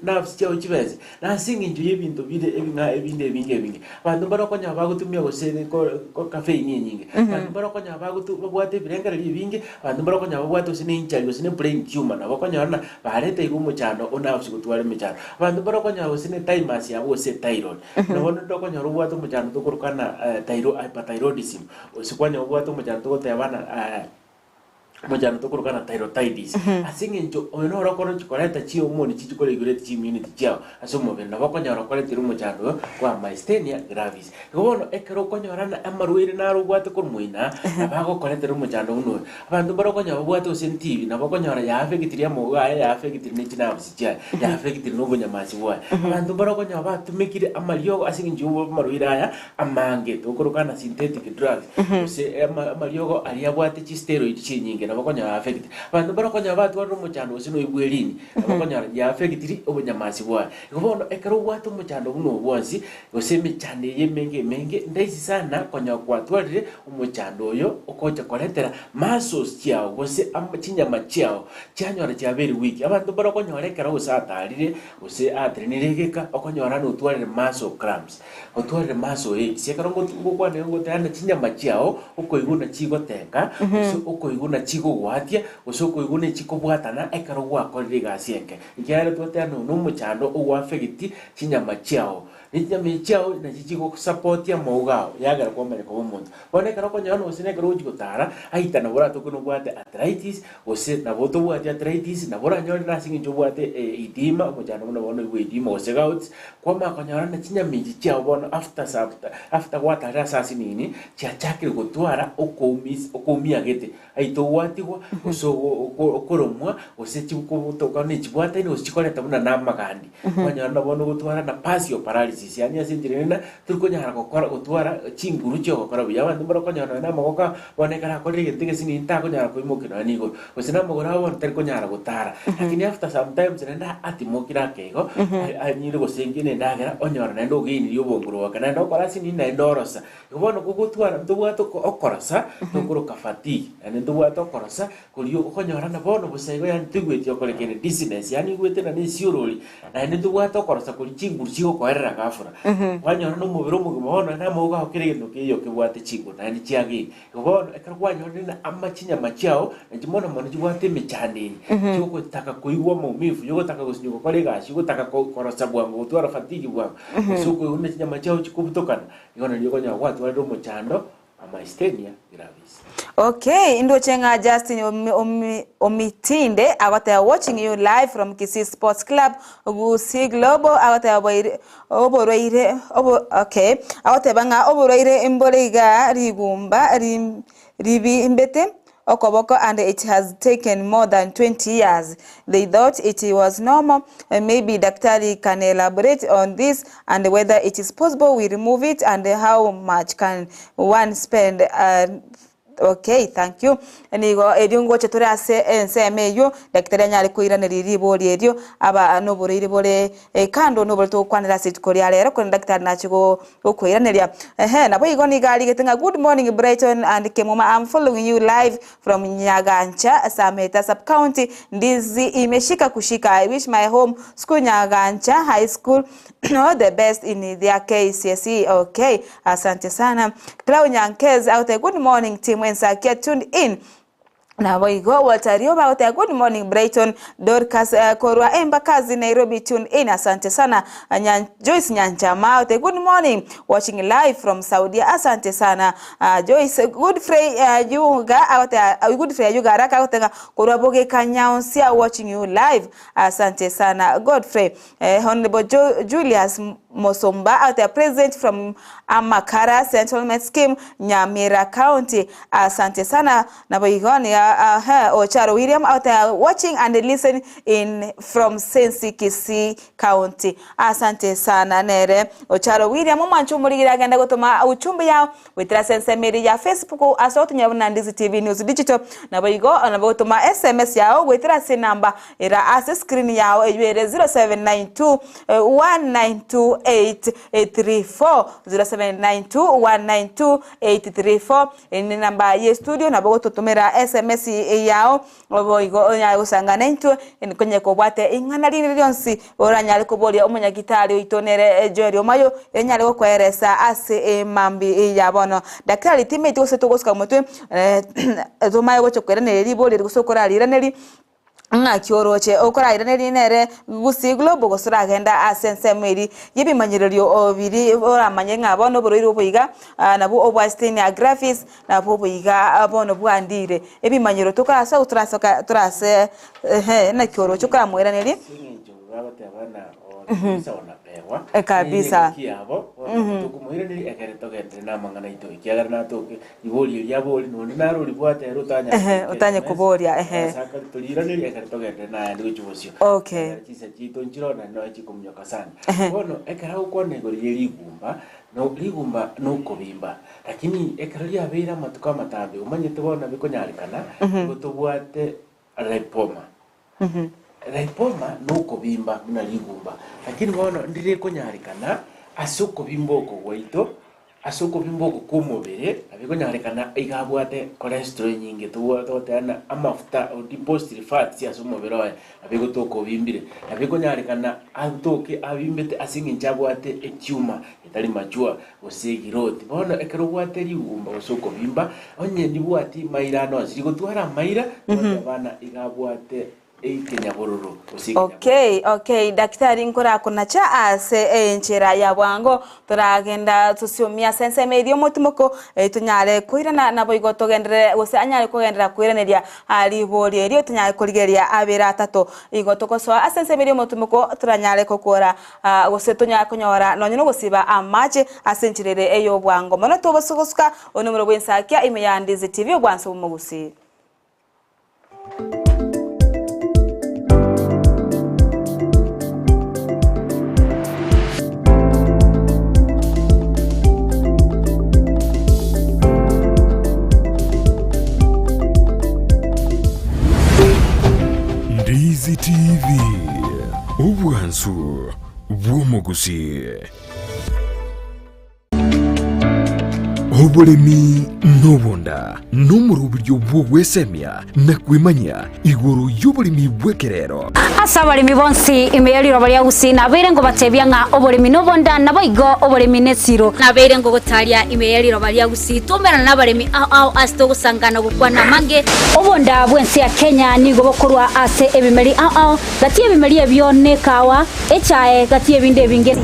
nerves chiao chibense, na ase eng'encho ya ebinto bire ebing'a ebinde ebinge ebinge. Abanto mbare okonyora bagotumia gose ko caffeine enyinge, abanto mbare okonyora bagotu babwate ebirengererio ebinge, Abanto mbare okonyora babwate gose ne injury gose ne brain tumor nabo okonyora ng'a bareteirwe omochando o nerves gotwara emechando. Abanto mbare okonyora gose ne thymus yabo gose thyroid. Buna bono onde okonyora obwate omochando tokorokana thyro hyperthyroidism gose kwanyora obwate omochando togoteba ng'a omochando tokorokana thyrotitis. Ase eng'encho oyo noro okorochi koreta chihormone chichi koregulate chi immunity chiao ase omobere nabo okonyora okoreteire omochando oyo bwa myasthenia gravis. Igo bono ekero okonyora ng'a amarwaire naro obwate korwa moino aa, nabo agokoretera omochando buna oyo. Abanto mbare okonyora babwate gose entibi, nabo okonyora yaafekitirie amauga aye, yaafekitirie ne chinerves chiaye, yaafekitirie na obonyamasi bwaye. Abanto mbare okonyora batumekire amariogo ase eng'encho ya amarwaire aya amange, tokoroka ng'a synthetic drugs, gose ama amariogo aria abwate chisteroid chinyinge nabo okonyora affected. Abanto mbare okonyora batwarire omochando gose noyo bwa erini, nabo okonyora yaafekitiri obonyamasi bwaye. Igo bono ekero obwate omochando buna oyo bwonsi, Gose emechando eye emenge emenge, ndaisi sana konya kwatwarire omochando oyo ogocha koretera muscles chiao gose chinyama chiao chianyora chiabeire weak. Abanto mbare okonyora ekero gose atarire gose atenenire egeka okonyora notwarire muscle cramps, otwarire muscle aches. Ekero ngokwana igo ngoteba ng'a chinyama chiao okoigwa buna chigotenga gose okoigwa buna chigo. Chigogwatia, gose okoigwa ne chikobwatana ekero gwakorire egasi enke. Ekiagera twateba ng'a nonya omochando ogoafegiti chinyama chiao. Ne chinyama echi chiao nachi chigosapotia amauga ao, yagera kwamanya koba omonto. Bono ekero okonyora gose na ekero ogochia gotara, aita nabo oratoke nobwate arthritis, gose nabo otobwati arthritis, nabo oranyore nase eng'encho obwate edema, omochando buna bono bwa edema gose gout, kwamanya konyora na chinyama echi chiao bono after some after gwatarire ase asinini, chiachakire gotwara okoumis okoumia gete, aye togwatigwa, gose ogo oko okoromwa, gose chikotoka ne chibwataine gose chikoreta buna na amagandi. Kwanyora na bono ogotwara na partial paralysis, yaani ase enchera ere na torikonyara gokora gotwara chinguru chia ogokora buya. Abanto mbare okonyora nonya na amagoko abo, bono ekero akorire egento egesinini takonyara koimokia nonya na igoro, gose na amagoro abo bono tari konyara gotara. Lakini after sometimes naende atimokire ake igo, anyire gose enki na endagera, onyora naende ogainirie obonguru boke, naende okora asinini naende orosa. Igo bono kogotwara ntobwate oko okorosa tokoroka fatigue, naende ntobwate okorosa koria okonyora na bono bosa igo yaani toigweti okore kende dizziness yaani oigwete ng'a nesiorori, naende ntobwate okorosa koria chinguru chigokoerera ghafla. Kwanyora na omobere omogima bono naende amauga ao kera egento keiyo kebwate chinguru naende chiageire. Igo bono ekero kwanyorire ng'a ama chinyama chiao nachi mono mono chibwate emechando eye, chiogotaka koigwa maumivu, yogotaka gosinywa gokora egasi, yogotaka ko korosa bwango gotwara fatigue bwango, gose okoigwa buna chinyama chiao chikobutokana, Igo nario okonyora gwatwarire omochando amaisteria gravis. Okay, ndoche ng'a Justin Omi- Omi- Omitinde agoteba watching you live from Kisii Sports Club Gusii Global agoteba boire oborwaire obo okay agoteba ng'a oborwaire mbore igaa rigumba rim ribimbete okoboko and it has taken more than 20 years they thought it was normal maybe daktari can elaborate on this and whether it is possible we remove it and how much can one spend okay thank you nigo erio ngocha tore ase ensemo eywo daktari anyare koiraneria ribori erio aba noborwaire bore kando nobore togokwanera ase rituko ria rero korende daktari nache go Gokoiraneria, Ehe, naboigo nigo arigete ng'a Good morning Brighton and Kemuma, I'm following you live from Nyagancha, Sameta sub-county, Ndizi imeshika kushika, I wish my home school Nyagancha High School all the best in their KCSE. Okay, asante sana. Clau Nyankez agoteba good morning team Ensakia tuned in. Naboigo Walter Rioba agoteba good morning Brighton Dorcas korwa Embakasi Nairobi tune in asante sana Nyan Joyce Nyanchama agoteba good morning watching live from Saudia asante sana Joyce Godfrey Ayuga agoteba Godfrey Ayuga Araka agoteba korwa Bogeka Nyaonsia watching you live asante sana Godfrey Honourable Jo Julius Mosomba agoteba president from Amakara Settlement Scheme Nyamira County asante sana Naboigo nigo Ocharo William agoteba watching and listen in from Sensi Kisii County. Asante sana nere Ocharo William omwancho omorigire agende gotoma uchumbe yao goetera ase ensemo eria ya Facebook ase ogotunyora buna Ndizi TV News Digital. Naboigo nabo gotoma SMS yao goetera ase enamba era ase screen yao eywo ere 0792 192 834 0792 192 834 Eye nenamba ye studio nabo ogototomera sms yao boigo onyare gosanga naintwe konye kobwate ing'ana rinde rionsi oranyare koboria omonyagitari oito nere Joel Omayo enyare gokoeresa ase emambi ya bono. Daktari timaeti gose togosuka motwe tomaye gocha koiraneria ribori eri gose okorariraneri. Ng'aki oroche okorairanerie nere Gusii Global gose oragenda ase ensemo eria y'ebimanyererio biria oramanye ng'a bono oborwaire obo iga nabwo obwa Asthenia gravis nabwo obo iga bono bwandire. Ebimanyero tokorase torasoka torase ehe naki oroche okoramoiranerie. Ase eng'encho bagoteba ng'a oisa onapewa, Kabisa. nere engaki yabo, bono tokomoiraneria ekere togenderere namang'ana aito, ekiagera natoke Riborio eria abori, nonde naro oribwate ere otanyare Ehe, goika otanye SMS, koboria, ehe. ase akare toriiraneria ekero togenderere naende gochia bosio. Okay. Ekero chinsa chiaito nchiroo naende nonya chikominyoka sana. Ehe. Bono ekero agokwana igoro ye rigumba, no rigumba nokobimba, lakini ekero riabeire amatuko amatambe omanyete bono nabo ekonyarekana, nigo tobwate lipoma. Lipoma nokobimba buna rigumba, lakini bono ndire ekonyarekana ase okobimba oko gwaito. Ase okobimba oko kw'omobere, nabo ekonyarekana iga abwate cholesterol enyinge, togoteba ng'a amafuta or deposit fats ase omobere oye, nabo egotoka obimbire. Nabo ekonyarekana atoke abimbete ase eng'encho abwate etumor etari mature gose egrowth. Bono ekero obwate rigumba gose okobimba, onye ndibwati maira ande onsi, rigotwara amaira, togoteba ng'a iga abwate ekenyabororo gose ekenyabororo. Okay, okay, daktari nkorakonacha ase enchera ya bwango toragenda tosiomie ase ensemo eria omotimoko eh, tonyare koirana naboigo togenderere gose anyare kogenderera koiraneria ribori erio tonyare korigereria abere atato. Igo togosoa ase ensemo eria omotimoko toranyare kokora gose tonyare konyora nonye nogosiba amache ase enchera ere ey'obwango mono tobose gosuka oyo nomoro bw'ensakia ime ya Ndizi TV obwanso bw'omogusii. Ndizi TV, obwansu bw'omogusii. Oboremi nobonda nomoroberio bw'ogwesemia na kwemanyia igoro y'oboremi bw'ekerero. Ase abaremi bonsi ime ye riroba ria Gusii nabeire ngobatebia ng'a oboremi nobonda, naboigo oboremi nesiro. Nabeire ngogotaria ime ye riroba ria Gusii twaumerana nabaremi ao ao ase togosangana gokwana amange. Obonda bw'ense ya Kenya nigo bokorwa ase ebimeri ao ao, gati y'ebimeri ebio nekawa, echae, gati y'ebinde ebinge.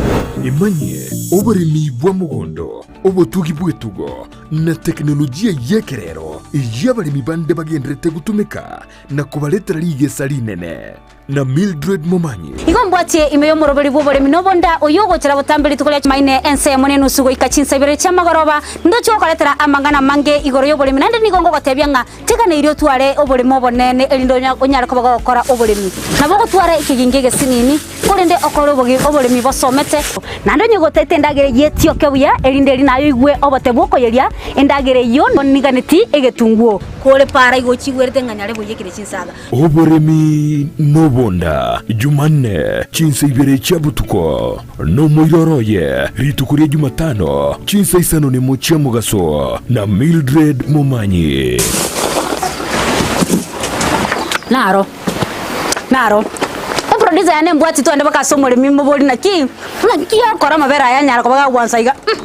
Emanyie oboremi bwa mogondo, obotugi bw'etugo, na tekinolojia y'ekerero eyio abaremi bande bagendererete gotumeka na kobaretera rigesa rinene. Na Mildred Momanyi. Igo mbwatie ime y'omoroberi bw'oboremi nobonda, oyio ogochera botambe rituko ria Chumaine ensemo nenusu goika chinsa ibere chi'amagoroba, ndoche gokoretera amang'ana amange igoro y'oboremi, naende nigo ngogotebia ng'a teganeirie otware oboremo obonene erinde onyare koba gogokora oboremi. Nabo ogotwara ekegingi egesinini, Korende okore oboremi bosomete. Naende onye gotete endagera eyio etioke buya, erinde eri naye oigwe obote bw'okoyeria endagera eyio oniganeti egetunguo. Kore para igo ochigwerete ng'a nyare boiyekire chinsaga. Oboremi nobonda, Jumanne, chinsa ibere chia botuko, nomoiroro oye, rituko ria Jumatano, chinsa isano nemo chia mogaso, na Mildred Momanyi. Naro. Naro. Eproducer yane embwati twende mpaka ase omoremi mobori naki naki akora amabere aya anyara koba gagwansa iga mm.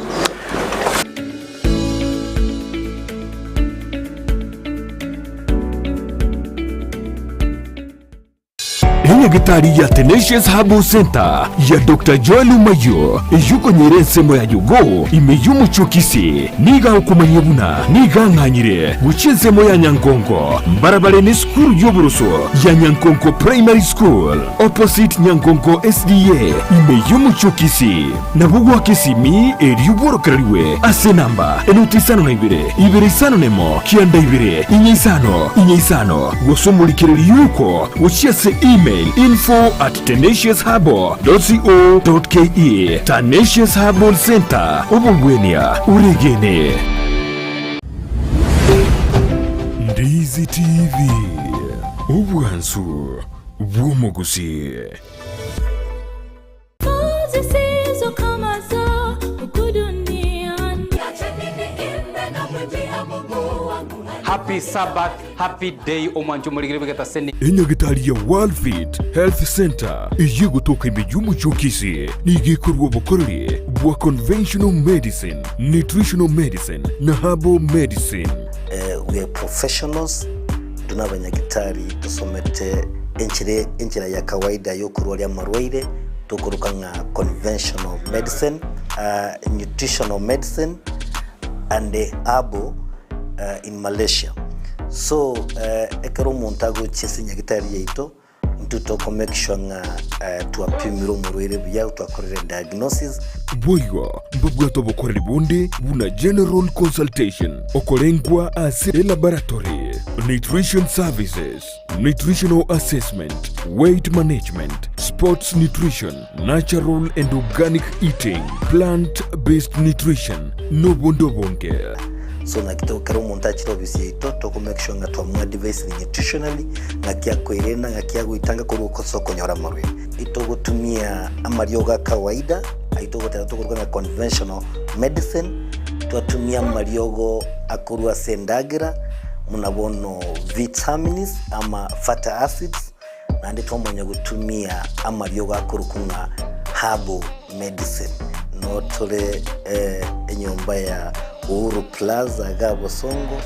Enyagitari ya Tenacious Herbal Center ya Doctor Joel Omayio eyokonyera ensemo ya Yogo ime y'omochie o Kisii nigo agokomanyia buna nigo ang'anyire gochia ensemo ya Nyangongo mbarabare n'esukuru y'oboroso ya Nyankonko Primary School opposite Nyankonko SDA ime y'omochie o Kisii. Nabo goaka esimi erio bworokererigwe ase enamba enoti isano na ibere, ibere isano nemo, kianda ibere, inye isano, inye isano, gose omorikereri yuko gochia ase email info at tenaciousherbal.co.ke. Tenacious Herbal Centre, obogwenia oregene. Ndizi TV, obwansu bw'omogusii. Happy Sabbath, happy day omwancho omorigire bw'egetaseni. Enyagitari ya Worldfit Health Centre eyio egotoka ime y'omochie o Kisii nigo ekorua obokoreri bwa conventional medicine, nutritional medicine na herbal medicine. We are professionals, intwe nabanyagitari tosomete enchera enchera ya kawaida yokorwaria amarwaire tokoroka ng'a conventional medicine, nutritional medicine and herbal in Malaysia. So ekero omonto agochia ase enyagitari yaito, Intwe toko make sure ng'a twapimire omorwaire buya, twakorire diagnosis. Boigo mbabwate obokoreri bonde buna general consultation, okorengwa ase elaboratory, nutrition services, nutritional assessment, weight management, sports nutrition, natural and organic eating, plant based nutrition, nobonde obonge. So naki to ekero omonto achire ofisi yaito toko make sure ng'a twamoadvisire nutritionally, ng'aki akoerenda, ng'aki agoitanga korwa ase okonyora amarwaire. Itogotumia amariogo a kawaida, ayio togoteba tokoroka ng'a conventional medicine. Twatumia amariogo akorwa ase endagera buna bono vitamins ama fatty acids, naende twamanya gotumia amariogo akorokwa ng'a herbal medicine. Noo tore enyomba ya Uhuru Plaza igaa Bosongo,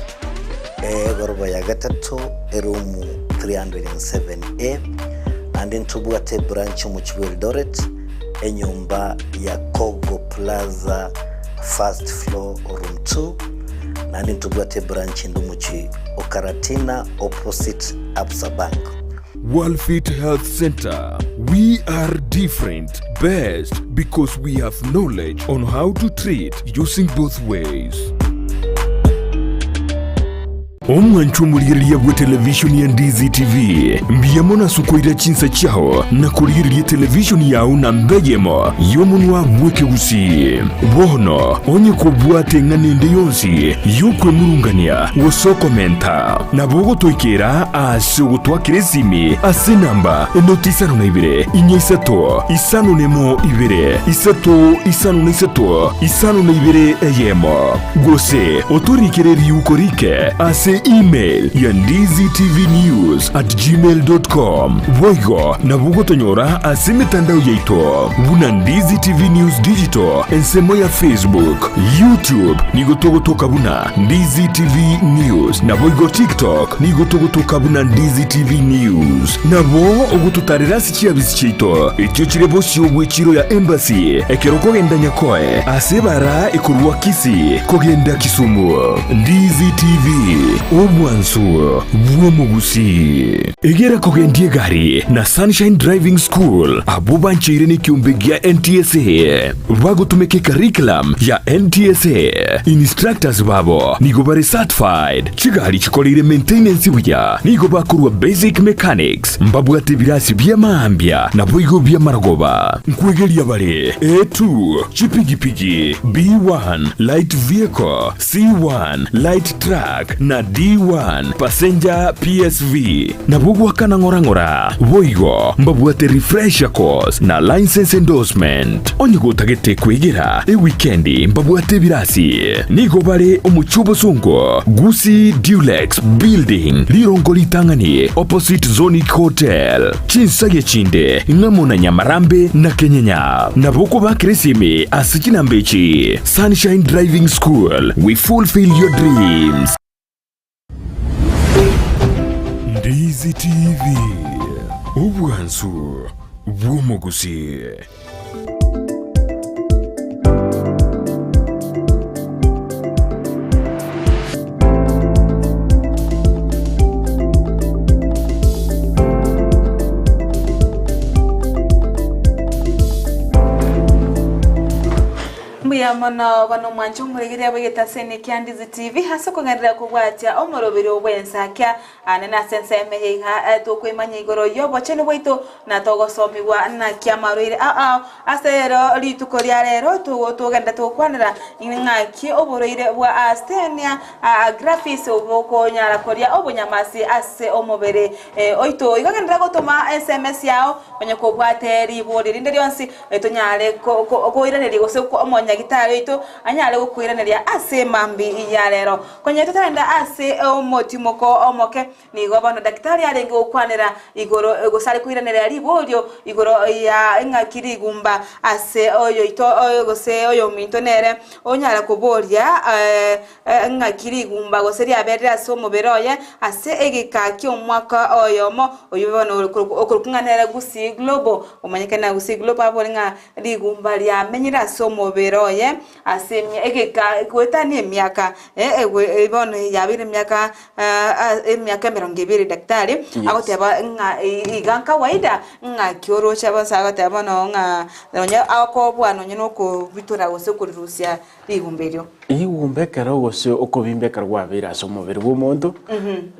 egoroba ya gatato, eroom 307A, naende ntobwate ebranch omochie bwa Eldoret, enyomba ya Kogo Plaza first floor room 2, naende ntobwate ebranch ende omochie o Karatina opposite Absa Bank. Worldfit Health Center, We are different, best because we have knowledge on how to treat using both ways. Omwanchwa omorigereria bwe televishoni ya Ndizi TV, mbuya mono ase okoira chinsa chiao na korigereria televishoni yao namba eyemo y'omonwa bw'ekegusii. Bono onye kobwate eng'ana ende yonsi y'okwemurungania gose okomenta, nabo ogotoikera ase ogotwakera esimi ase enamba enoti isano na ibere, inya isato, isano nemo ibere, isato isano na isato, isano na ibere eyemo. Gose otorikere riuko rike ase email ya ndizitvnews@gmail.com. Boigo nabo ogotonyora ase emetandao yaito buna Ndizi TV News Digital ensemo ya Facebook, YouTube nigo togotoka buna Ndizi TV News naboigo TikTok nigo togotoka buna Ndizi TV News. Nabo ogototarera ase chiabisi chiaito echio chire bosio bw'echiro ya Embassy ekero okogenda Nyakoe ase ebara ekorwa Kisii kogenda Kisumu. Ndizi TV, obwansu bw'omogusii. Egera kogendia egari na Sunshine Driving School abwo bancheire nekiombe gia NTSA bagotumeka ecurriculum ya NTSA. Instructors babo nigo bare certified, chigari chikoreire maintenance buya, nigo bakorwa basic mechanics, mbabwate ebirasi bi'amaambia naboigo bi'amarogoba. Nkwegeria bare A2, chipigipigi, B1, light vehicle, C1, light truck, na D1, passenger PSV. Nabwo goakana ng'ora ng'ora. Boigo mbabwate refresher course na license endorsement. Onye gotagete kwegera ewikendi mbabwate ebirasi. Nigo bare omochie obosongo, Gusii Dulux Building, rirongo ritang'ani opposite Zonic Hotel. Chinsagia chinde ng'amo na Nyamarambe na Kenyenya. Nabo okobakera esimi ase chinamba echi, Sunshine Driving School, we fulfill your dreams. Ndizi TV, obwansu bw'omogusii. Mbuya mono bono omwanche omoregereria bw'egetaseni kia Ndizi TV ase okogenderera kobwatia omoroberio bw'ensakia Aane nase ensemo eye iga tokoimanya igoro y'obochenu bwaito, na togosomigwa naki amarwaire ao ao. Ase ero rituko ria rero togenderete gokwanera ng'aki oborwaire bwa Asthenia gravis bokonyara koria obonyamasi ase omobere oito. Igo genderera gotoma SMS yao onye kobwate ribori rinde rionsi tonyare koiraneria gose omonyagitari oito anyare gokoiraneria ase mambia ya rero. Konya totarenda ase omotimoko omoke, nigo bono daktari arenge gokwanera igoro gose are koiraneria riborio igoro ya eng'aki rigumba ase oyoito gose oyominto nere onyara koboria ng'aki rigumba gose riaberire ase omobere oye ase egeka ki'omwaka oyomo oyio bono okorokwa ng'a nere Gusii Global omanyekane na Gusii Global abore ng'a rigumba riamenyire ase omobere oye Ase egeka goetania emiaka bono yabeire emiaka emiaka emerongo ebere daktari agoteba ng'a iga nkawaida ng'aki oroche bonsi agoteba bono ng'a nonye akobua nonye na okobitora gose okorirusia rigumba erio. Rigumba ekero gose okobimba ekero kwabeire ase omobere bwa omonto,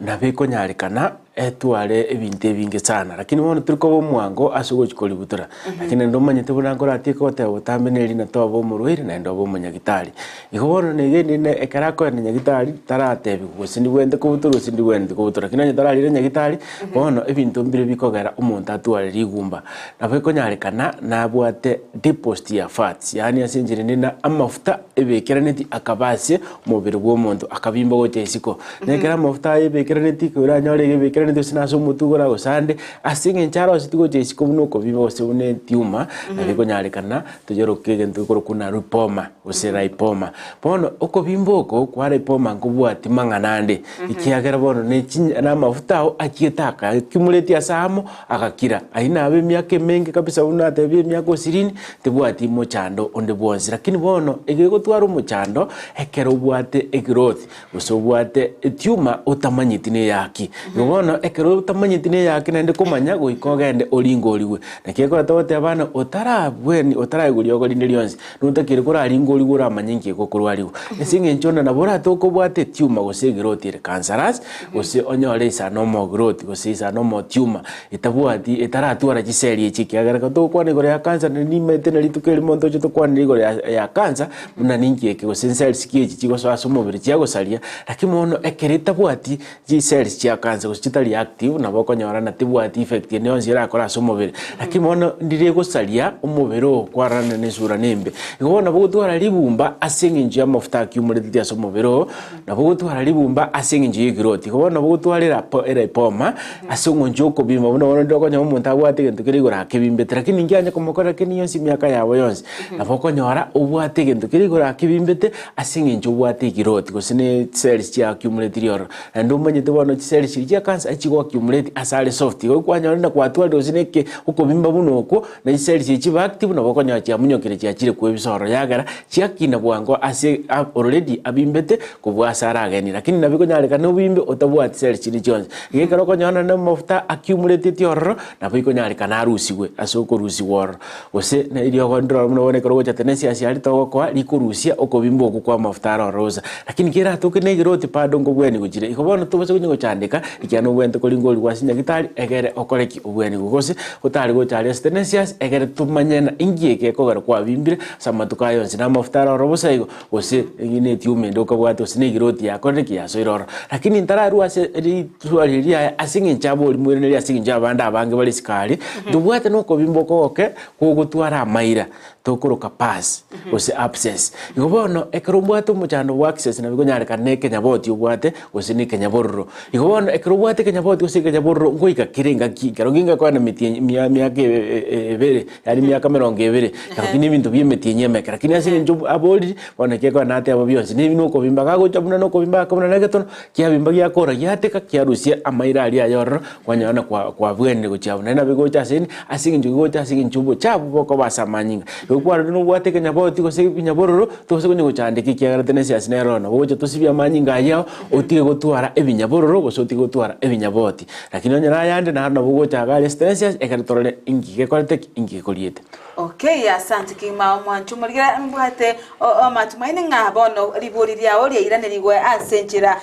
nabo ekonyarekana. etware ebinto ebinge sana lakini bono tori koba omwango ase ogochi koributora. Lakini naende omanyete buna nkoratieke goteba botambe neri na toba omorwaire naende obe omonyagitari. Igo bono negende ne ekero akoenda nyagitari taratebiwa gose ndibwenerete kobutorwa gose ndibwenereti kobutorwa lakini onye tararire nyagitari bono ebinto mbire bikogera omonto atware rigumba. Nabo ekonyarekana nabwate deposit ya fats yaani ase enchera ende na amafuta ebekeraneti akaba ase omobere bwa omonto akabimba gocha isiko. Na ekero amafuta aya ebekeraneti oranyore iga ebekeraneti gose nase omotwe igoro gose ande ase eng'encho aroseti gocha isiko buna okobimba gose buna etiuma nabo ekonyarekana toyeroke egento gekorokwa buna lipoma gose lipoma. Bono okobimba oko kwa lipoma nkobwati mang'ana ande ekiagera bono ne chinya na amafuta ao achiete aka accumulate ase amo agakira. Ayio nabe emiaka emenge kabisa buna natebia emiaka osirini tebwati mochando onde bwonsi. Lakini bono egegotwara omochando ekero obwate egrowth gose obwate etiuma otamanyeti neyaki. Igo bono ekero otamanyeti neyaki naende komanya goika ogende oringorigwe. Naki ekero togoteba ng'a otarabweni otaraigwa riogo rinde rionsi, notakeire koraringorigwe oramanye nki egokorwarigwa. Ase eng'encho onde nabo oratoke obwate etiuma gose egrowth ere cancerous, gose onyore isano omo growth gose isano omo tumor etabwati etaratwara chiseri echi ekiagera ekero togokwana igoro ya cancer naende nimanyete na rituko erimo ntoche tokwanere igoro ya ya cancer. Buna ninki eke gose cells ki echi chigosoa ase omobere chiagosaria, lakini bono ekero etabwati chicells chia cancer gose chitari active nabo okonyora na tebwati effect ende yonsi erakore ase omobere. Lakini bono ndire egosaria omobere oo kwarorana na esura na embe. Igo bono nabo ogotwara ribumba ase eng'encho ya amafuta accumulated ase omobere oo, nabo ogotwara ribumba ase eng'encho ya egrowth. Igo bono nabo ogotwara erapo elipoma ase eng'encho ya okobimba buna bono ndire okonyora omonto abwate egento kere igoro akebimbete lakini nkianye komokorera kende gionsi emiaka yabo yonsi. Nabo okonyora obwate egento keria igoro akebimbete ase eng'encho obwate egiroti gose ne chicells chia accumulate riororo. Naende omanyete bono chicells chiria chia cancer echigo accumulate ase are soft. Igo kwanyora na kwatwarire gose na eke okobimba buna okwo, na chicells echi chiba active nabo okonyora chiamunyokire chiachire kwebisa ororo yagera chiakina bwango ase already abimbete kobua ase aragenie. Lakini nabo ekonyarekana obimbe otabwati cells chinde chionsi. Igo ekero okonyora na amafuta accumulateti ororo, nabo ekonyarekana arusigwe ase okorusigwa ororo. Gose neriogo ndiroro buna bono ekero ogocha tenensi aria togokoa rikorusia okobimba okwo kwa amafuta aro orosa. Lakini keratoke na egeroti bado nkobweni gochire. Igo bono tobasa konya gochandeka ekiagera nobwenerete koringa origwe ase nyagitari egere okore ki? Obwenigwe. Gose otare gocha aria ase tenensi ase egere tomanye ng'a inki eke gekogera kwabimbire ase amatuko aya onsi na amafuta aro oro bosa igo gose ne etiuma ende okabwate gose ne egiroti yakorire ki? Yasoire ororo. Lakini ntararua ase riswali riria riaye ase eng'encho abori moiranerie ase eng'encho abande abange bare isiko aria, ntobwate na okobimba okogoke kogotwara amaira tokoroka pus gose abscess. Igo bono ekero obwate omochando bwa abscess nabo ekonyarekana na ekenyaboti obwate gose na ekenyabororo. Igo bono ekero obwate ekenyaboti gose ekenyabororo ngoika kere engaki ekero ngenga koenda emetienyi emiaka ebere yaani emiaka emerongo ebere, ekero ki na ebinto bia emetienyi emeke. Lakini ase eng'encho aborire, bono naki ekogenda nateba bionsi, na ebi na okobimba gagocha buna na okobimba ake buna na egetono, kiabimba giakora giateka, kiarusia amaira aria aye ororo, kwanyora na kwa kwabwenire gochia abwo. Naende nabo egocha ase eni, ase eng'encho egocha ase eng'encho obochafu bokoba ase amanyinga. Igo kwarorire nobwate ekenyaboti gose ebinyabororo, tobasa konya gochandeka ekiagera tenensi ase nere ororo. Nabo ogocha tosibie amanyinga ayio ao, otige gotwara ebinyabororo gose otige gotwara ebinyaboti. Lakini onye nayande naro nabo ogocha iga aria ase ekero torore inki gekorete ki, inki gekoriete. Okay, asante kegima omwancho omorigera mbwate amatumaini ng'a bono ribori riao riairanerigwe ase enchera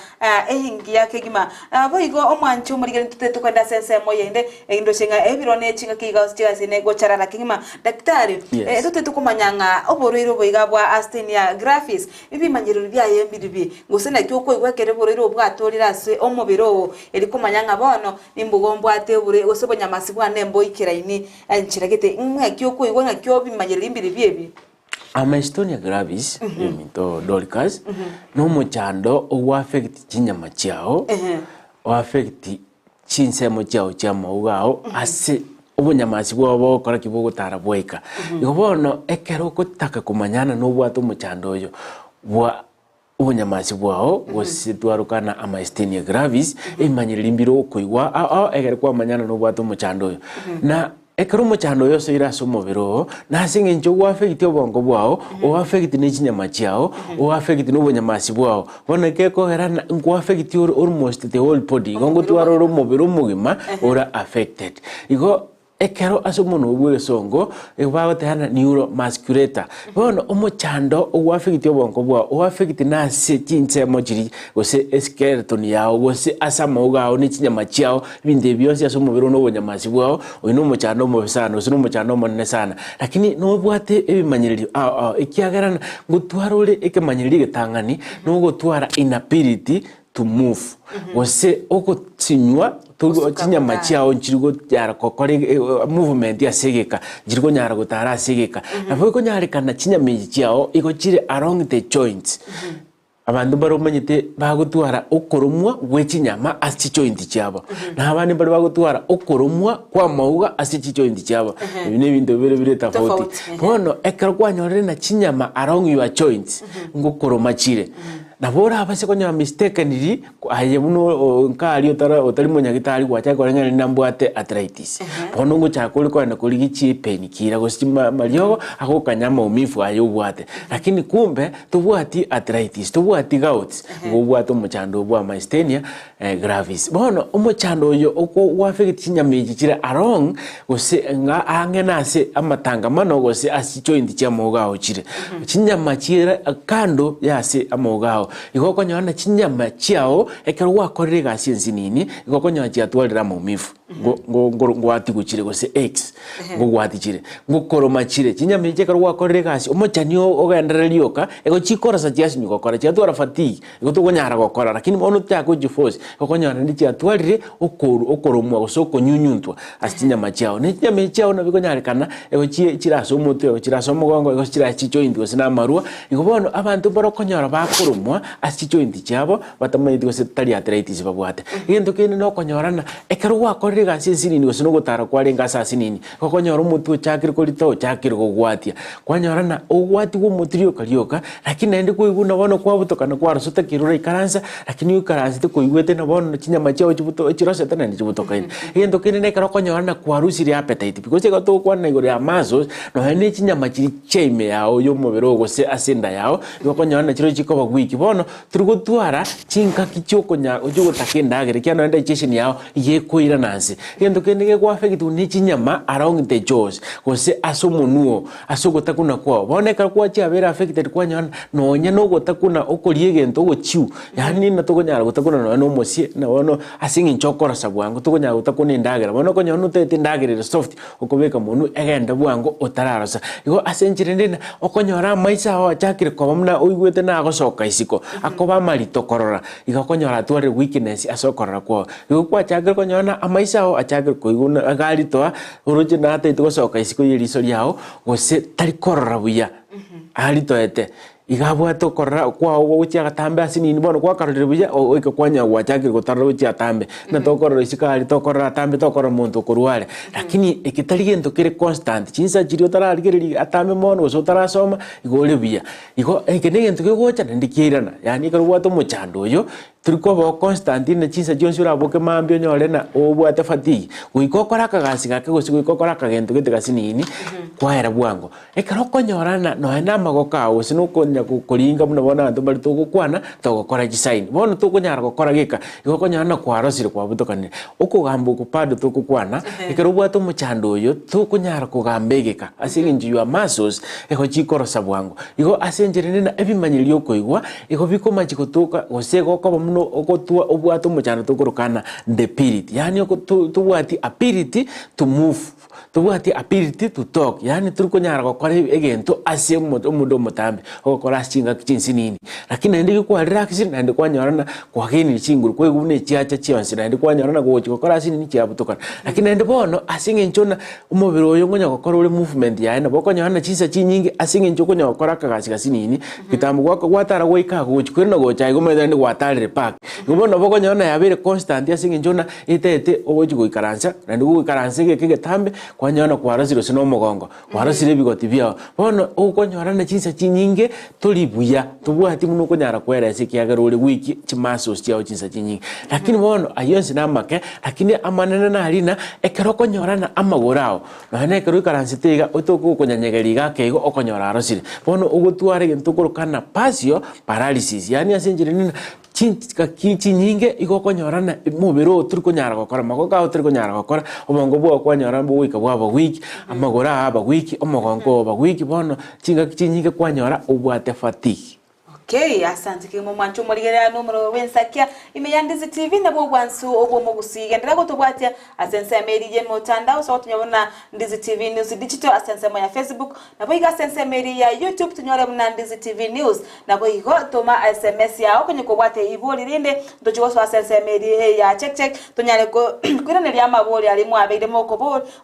engiya kegima. Boigo omwancho omorigera ntotete tokogenda ase ensemo eyende ndoche ng'a ebiro ne chingaki iga chigasine gocharara kegima. Daktari, totete komanya ng'a oborwaire obo iga bwa asthenia gravis Ebimanyerero biaye mbiribi, gose naki okoigwa ekero oborwaire obo bwatorire ase omobere oo, erio komanya ng'a bono nimbogo mbwate oborwaire gose obonyamasi bwane mboikeraini enchera gete. Ng'aki okoigwa ng'aki obimanyereria mbiribi ebi? Amystonia gravis, oyominto Dorcas, nomochando ogoaffect chinyama chiao, oaffect chinsemo chiao chi'amauga ao ase obonyamasi bwao bogokora ki bogotara bwaika. Igo bono ekero ogotaka komanyana nobwate omochando oyo bwa obonyamasi bwao gose twarokana amyasthenia gravis, ebimanyereri mbire okoigwa ao ao ekero kwamanyana nobwate omochando oyo. Na Ekero omochando oyo osoire ase omobere oo, na ase engencho ogoaffect obongo bwao, oaffect ne chinyama chiao, oaffect na obonyamasi bwao, bono gekogera na nkoaffect ore almost the whole body, igo ngotwara ore omobere omogima ore affected. Igo. Ekero ase omonwa bw'egesongo bagotebana neuromusculator. Bono omochando ogoafekiti obongo bwao, oafekiti nase chinsemo chiria gose eskeleton yao gose ase amauga ao ne chinyama chiao, ebinto ebi bionsi ase omobere oo na obonyamasi bwao, oyio na omochando omobe sana gose na omochando omonene sana. Lakini nobwate ebimanyererio ao ao ekiagera ng'a ngotwara ore ekemanyererio egetang'ani, nogotwara inability to move, gose ogotinywa togo chinyama chiao nchiri gonyara gokora movement ase egeka, nchiri konyara gotara ase egeka. Nabo ekonyarekana chinyama echi chiao igo chire along the joints. Abanto mbare omanyete bagotwara okoromwa gwe chinyama ase chijoint chiabo, na abande mbare bagotwara okoromwa kwa amauga ase chijoint chiabo. Ebi na ebinto bibere bire tofauti. Bono ekero kwanyorire na chinyama along your joints, ngokoroma chire. Nabo orabase konyora mistakenly aye buna nkaria otara otari monyagitari gwachaka koreng'ana rinde nambwate arthritis. Bono ngochaka ore kogenda korigia chipainkiller gose chima amariogo agokanya amaumivu aya obwate. Lakini kumbe tobwati arthritis, tobwati gout, igo obwate omochando bwa myasthenia gravis. Bono omochando oyo oko gwaffect chinyama echi chire along gose ng'a ang'e nase amatangamano gose ase chijoint chia amauga ao chire. Chinyama chire kando yase amauga ao. Igo okonyora na chinyama chiao ekero gwakorire egasi ensinini, igo okonyora chiatwarire amaumivu, ngo- ngo- ngo- ngwatigwa chire gose aches, ngogwati chire, ngokoroma chire. Chinyama echi ekero gwakorire egasi, omochani oo ogenderere rioka, igo chikorosa chiasinywa gokora, chiatwara fatigue. Igo tokonyara gokora, lakini bono tochake gochiforce, okonyora naende chiatwarire okoru okoromwa gose okonyunyuntwa ase chinyama chiao. Ne chinyama echi chiao nabo ekonyarekana igo chie chire ase omotwe, igo chire ase omogongo, igo chire ase chijoint gose na amarwa. Igo bono abanto mbare okonyora bakoromwa ase chijoint chiabo batamanyeti gose tari arthritis babwate. Egento kende nokonyora ng'a ekero gwakorire egasi ensinini gose na ogotara kwarenge ase asinini, Okonyora omotwe ochakire korita ochakire kogwatia, kwanyora ng'a ogwatigwa omotwe rioka rioka, lakini naende kwaigwa buna bono kwabutokana kwarosa otakeire oraikaransa, lakini oikaransete koigwete na bono chinyama chiago chibuto chirosete naende chibutokaine. Egento kende na ekero okonyora ng'a kwarusirie appetite because ekero togokwana igoro ya muscles, nonya na echinyama chiria chia ime yao ya omobere oo gose ase enda yao, nigo okonyora ng'a chirochio chikoba weak. Bono, torigotwara chingaki chiokonya chiogotaka endagera ekiagera nonya digestion yao iga ekoirana nse. Egento kende gekoaffectwa ne chinyama along the jaws, gose ase omonwa oo, ase ogotakuna kwao. Bono ekero gwachiabeire affected kwanyora nonya na ogotakuna okoria egento ogochiu, yaani na tokonyara gotakuna nonya na omosie, na bono ase eng'encho okorosa bwango tokonyara gotakuna endagera. Bono okonyora notagete endagera ere soft, okobeka monwe egende bwango otararosa. Igo ase enchera ende na okonyora amaiso ao achakire koba buna oigwete nagosoka isiko, akoba amarito korora, igo okonyora atwarire weakness ase okorora kwao. Igo kwachakire konyora na amaiso ao achakire koigwa buna iga aritoa, oroche natagete gosoka isiko ya eriso riao, gose tari korora buya, aritoete. Iga abwate okorora kwao gogochia agatambe ase nini bono gwakarorire buya goika kwanyora gwachakire gotarora gochia atambe, buna tokorora isiko aria tokorora atambe tokorora omonto okorwa are. Lakini eke tari gento kere constant, chinsa chiria otararigereria atambe mono gose otarasoma, igo ore buya. Igo eke na egento kegocha naende kiairana, yaani ekero obwate omochando oyo, tori koba constant na chinsa chionsi oraboke mambia onyore na obwate fatigue, goika okore akagasi gake gose goika okore akagento gete gasinini, kwaera bwango. Ekero okonyorana nonya namagoko ao gose nokonya koringa buna bono abanto mbare togokwana, togokora chisaini. Bono tokonyara gokora geka, igo okonyora ng'a kwarosire kwabutokanire. Okogamba oko bado togokwana, ekero obwate omochando oyo, tokonyara kogamba egeka ase eng'encho your muscles igo chikorosa bwango. Igo ase enchera ende na ebimanyererio okoigwa, igo bikomachi gotoka gose gokoba buna ogotwa obwate omochando tokorokana debility, yaani oko tobwati ability to move. Tobwati ability to talk, yaani tori konyara gokora egento ase omoda omotambe, ogokora ase chingaki chinsinini. Lakini naende ekero kwa relaxire naende kwanyora ng'a kwagenire chinguru, kwaigwa buna echiacha chionsi naende kwanyora ng'a gochi gokora ase nini chiabutokana. Lakini naende bono ase eng'encho ng'a omobere oyo nkonya gokora ore movement yaye nabo okonyora ng'a chinsa chinyinge ase eng'encho okonya gokora akagasi gasinini, kitambo gwaka gwatara goika agwo gochi koirana gocha igo omanyete naende gwatarire park. Igo bono nabo okonyora ng'a yabeire constant ase eng'encho ng'a Etaete ogochia goikaransa, naende gogoikaransa egeka egetambe, kwanyora na kwarosire gose na omogongo, kwarosire ebigoti biao. Bono okonyora na chinsa chinyinge tori buya, tobwati buna okonyara koeresa ekiagera ore weak chimuscles chiao chinsa chinyinge. Lakini bono ayio onsi namake, lakini amanene naria ng'a ekero okonyora na amagoro ao, nonya na ekero oikaransete iga otoke gokonyanyegeria iga ake igo okonyora arosire. Bono ogotwara egento okoroka ng'a partial paralysis, yaani ase enchera ende ng'a. Chingaki chinyinge igo okonyora na omobere oo tori konyara gokora, amagoko ao tori konyara gokora, obongo bwao kwanyora bogoika bwaba weak, amagoro ao aba weak, omogongo oo oba weak, bono chingaki chinyinge kwanyora obwate fatigue. Okay, asante kegima omwancho omorigereria nomororo bw'ensakia ime ya Ndizi TV nabwo obwansu obw'omogusii. Genderera gotobwatia ase ensemo eria y'emotandao ase ogotonya buna Ndizi TV News Digital ase ensemo ya Facebook Naboigo ase ensemo eria ya YouTube tonyore buna Ndizi TV News. Naboigo toma sms yao konye kobwate ibori rinde ntochie gosoa ase ensemo eria ya check check tonyare koiraneria amabori aria mwabeire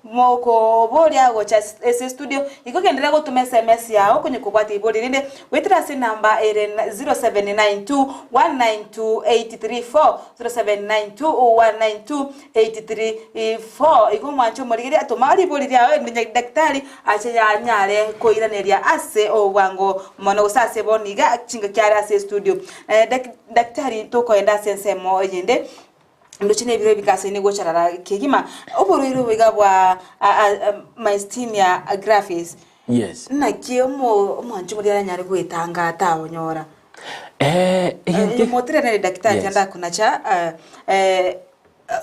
mokoboria gocha ase estudio. Igo genderera gotoma sms yao konye kobwate ibori rinde goetera ase enamba ere 0792 192 834, 0792 192 834. Igo omwanche omorigereria toma ribori riao erinde daktari Ache yanyare koiraneria ase obwango mono gose ase bono iga chingaki are ase estudio. Daktari tokoenda ase ensemo eyende ndoche nebiro ebikasaine gocharara kegima oborwaire obo iga bwa myasthenia gravis. Yes. Naki omo omwanchi omoria aranyare goetanga tabonyora. Egento Motirenere daktari Yes. tiandakonacha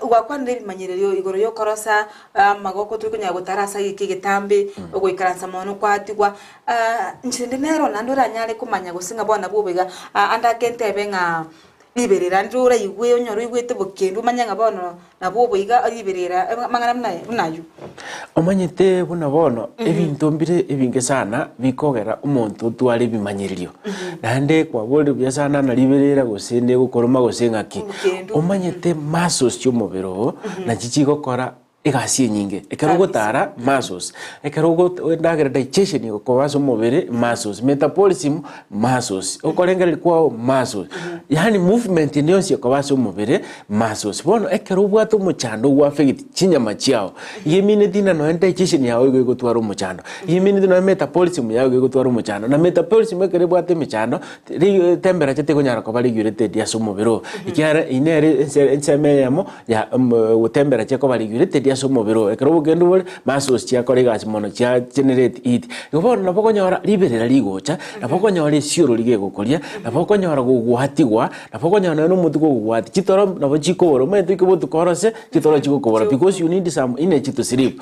Gwakwanire ebimanyererio igoro y'okorosa amagoko tori konyara gotara ase egeka egetambe, ogoikaransa mono kwatigwa. Inche rende nero naende oranyare komanya gose ng'a bono nabwo oboiga, ande ake ntebe ng'a riberera rinde oraigwe onyore oigwete bokendu omanye ng'a bono nabwo oboiga riberera amang'ana buna aya buna aywo. Omanyete buna bono ebinto mbire ebinge sana bikogera omonto otware ebimanyererio. Naende kwaborire buya sana na riberera gose negokoroma gose ng'aki. Omanyete muscles chi'omobere oo nachi chigokora egasi enyinge. Ekero ogotara muscles, ekero ogo endagera digestion egokoba ase omobere muscles, metabolism muscles, okorengereria kwao muscles, yaani movement ende yonsi ekoba ase omobere muscles. Bono ekero obwate omochando ogoaffect chinyama chiao, iga emineti ng'a nonya digestion yago igo egotwara omochando, iga emineti nonya metabolism yago igo egotwara omochando, na metabolism ekero ebwate emechando, temperature tekonyara koba regulated ase omobere oo, ekiagera eyio nere ense ensemo eyemo ya temperature ekoba regulated ase omobere oo. Ekero obokendu bore, muscles chiakora egasi mono chia generate heat. Igo bono nabo okonyora riberera rigocha, nabo okonyora esiorori gegokoria, nabo okonyora gogoatigwa, nabo okonyora nonya na omotwe gogoatia, chitoro nabo chikobora, omanyete oike botuko orose, chitoro chigokobora because you need some energy to sleep.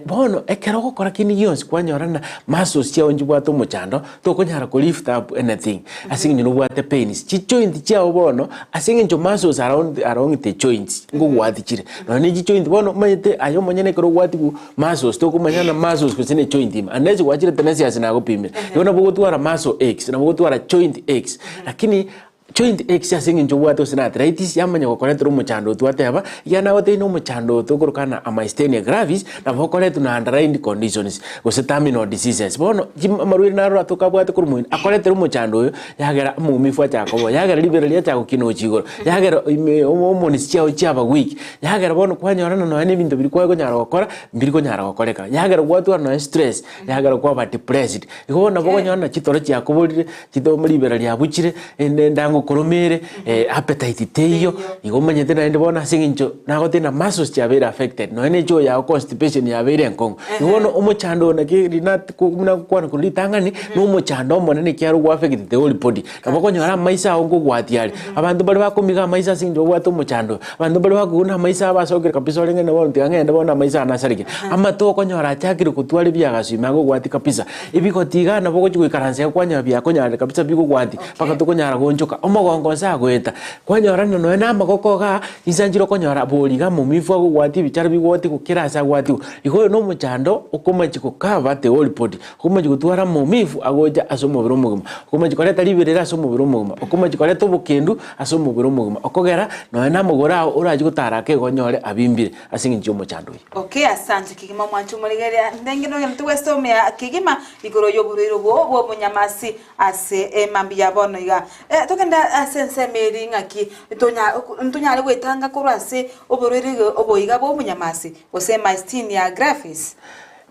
Bono ekero ogokora kende gionsi kwanyora ng'a muscles chiago nchibwate omochando, tokonyara ko lift up anything ase eng'encho nobwate pains. Chijoint chiago bono ase eng'encho muscles around along the joints nkogwati chire. Nonya ne chijoint bono omanyete aye omonyene ekero ogwatigwa muscles tokomanya ng'a muscles gose ne joint ime unless gwachire tenesias nagopimire. Igo nabo ogotwara muscle aches, nabo ogotwara joint aches lakini Joint aches ase eng'encho obwate gose na arthritis yamanya gokoretera omochando otwo ateba, ekiagera nagotebi na omochando oyo tokorokana na myasthenia gravis nabo okoretwa na underlying conditions gose terminal diseases. Bono chim amarwaire naro atokabwate korwa moino akoretera omochando oyo yagera amaumivu achaka koba, yagera ribero riachaka gokina gochia igoro, yagera ime hormones chiago chiaba weak, yagera bono kwanyorana nonya na ebinto biria kwakonyara gokora mbiri konyara gokoreka, yagera gwatwara nonya stress, yagera kwaba depressed. Igo bono nabo okonyora ng'a chitoro chiakoborire, chito ribera riabuchire, ende endango okoroma ere, appetite teiyo, igo omanyete naende bono ase eng'encho nagotebia ng'a muscles chiabeire affected, nonya na echoo yago constipation yabeire enkong'u. Igo bono omochando oyo naki rinat buna ngokwana korwa ritang'ani, na omochando omonene ekiagera ogoaffectete the whole body. Nabo okonyora amaiso ao nkogwatia are, abanto mbare bakomiga amaiso ase eng'encho babwate omochando oyo, abanto mbare bakoguna amaiso abo asokire kabisa orenge nabo tiga ng'ende bono amaiso aya nasarekire. Amato okonyora achakire kotwara ebiagaso ime agogwatia kabisa, ebigoti igaa nabo ogochi goikaransa iga kwanyora biakonyarire kabisa bigogwatia mpaka tokonyara goonchoka, omogongo onsi agoeta, kwanyora ng'a nonya na amagoko igaa, chinsa nchire okonyora bori iga maumivu agogwatia ebichara bigwatigwa kera ase agwatigwa. Igo oyo na omochando okomachi gokava the whole body. Okomochia gotwara amaumivu agocha ase omobere omogima, okomochia koreta riberera ase omobere omogima, okomochia koreta obokendu ase omobere omogima, okogera nonya na amagoro ao orache gotara ake igo onyore abimbire ase eng'encho y'omochando oyio. Okay, asante kegima omwancho omorigereria ndenge nogende togwesomea kegima igoro y'oborwaire obo bw'obonyamasi ase emambia ya bono iga. Eh, togende ase ensemo eri ng'aki tonya ntonyare goetanga korwa ase oborwaire obo iga bw'obonyamasi gose myasthenia gravis.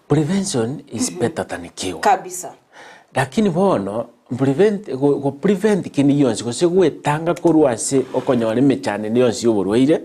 Prevention is better than cure. Kabisa. Lakini bono prevent go go prevent kende gionsi gose gwetanga korwa ase okonyora emechando ende yonsi ya oborwaire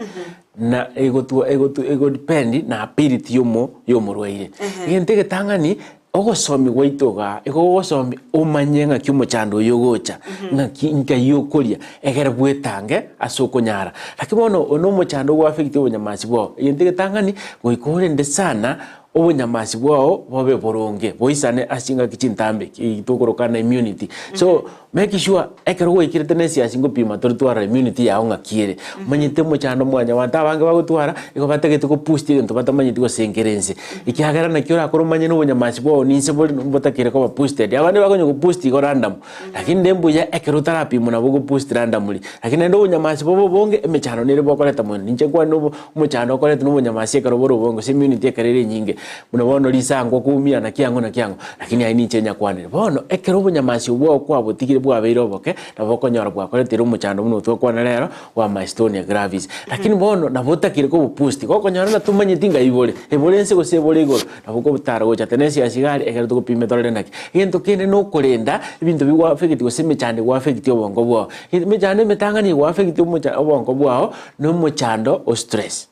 na egotwa egotu ego depend na ability yomo ya omorwaire. Egento egetang'ani. Ogosomi gwaito igaa, igo ogosomi omanye ng'aki omochando oyo ogocha, ng'aki nkai okoria, egere bwetange ase okonyara. Lakini bono oyo na omochando ogoaffect obonyamasi bwao. Egento egetang'ani, goika orende sana obonyamasi bwao bobe boronge, boisane ase chingaki chintambe, ki tokoroka na immunity. So, make sure ekero gwaikire tenesiasi ngopima tore twarora immunity yao ng'aki ere. Omanyete omochando mwanyabanto abange bagotwara, igo batagete go boost egento batamanyeti gose nkere ense. Ekiagera naki orakore omanye na obonyamasi bwao ninse bore mbotakeire koba boosted. Abande bakonya go boost igo random, lakini rende mbuya ekero otarapimwa nabo ogo boost randomly. Lakini naende obonyamasi bobe obonge, emechando nere bokoreta mono. Ninche nkwane na obo omochando okoretwa na obonyamasi ekero bore obonge gose immunity ekero ere enyinge, buna bono risankwa koumia naki ang'o naki ang'o, lakini aye ninche nyakwanere. Bono ekero obonyamasi obwo bwao kwabotigire bwabeire oboke, nabo okonyora bwakoreteire omochando buna otwakwana rero, bwa mystonia gravis. Lakini bono nabo otakire koboposti, gokonyora ng'a tomanyeti ng'ai bore, ebore ense gose ebore igoro, nabo okobotara gocha tenensi ya sigari ekero togopima torore naki. Egento kende na okorenda ebinto bigoaffect gose emechando egoaffect obongo bwao. Emechando emetang'ani egoaffect omocha obongo bwao, na omochando o stress.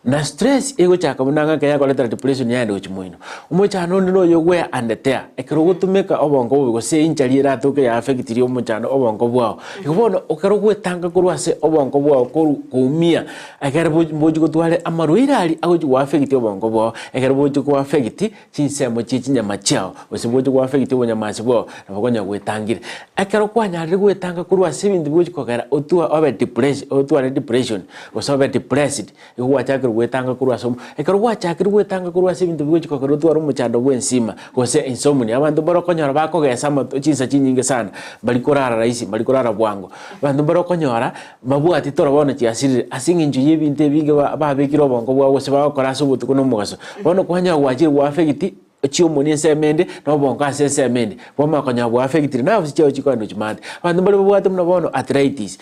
Na stress egochaka buna ng'a ekero yakoretera depression yaenda gochia moino. Omochando onde noyo wear and tear, ekero ogotumeka obongo bobe gose einchari eratoke ya affectirie omochando obongo bwao. Igo bono ekero ogwetanga korwa ase obongo bwao korwa koumia, ekero bo mbochi gotware amarwaire aria agochi go affect obongo bwao, ekero bochi go affect chinsemo chie chinyama chiao, gose bochi go affect obonyamasi bwao, nabo okonyora gwetangire. Ekero kwanyarire gwetanga korwa ase ebinto bigochi kogera otwa obe depress otware depression, gose obe depressed, igo gwachakire gwetanga korwa ase omo ekero gwachakire gwetanga korwa ase ebinto bigochi kogera otware omochando bw'ensima, gose insomnia, abanto mbare okonyora bakogesa amato chinsa chinyinge sana, mbari korara rahisi, mbari korara bwango. Abanto mbare okonyora, mbabwati toro bono chiasirire ase eng'encho ya ebinto ebinge ba babekire obongo bwabo gose bagokora ase obotuko na omogaso. Bono kwanyora gwachire gwaffect chiomoni ensemo ende, na obongo ase ensemo ende, kwamanya konyora bwaffectire nerves chiago chikoenda gochia maate. Abanto mbare babwate buna bono arthritis,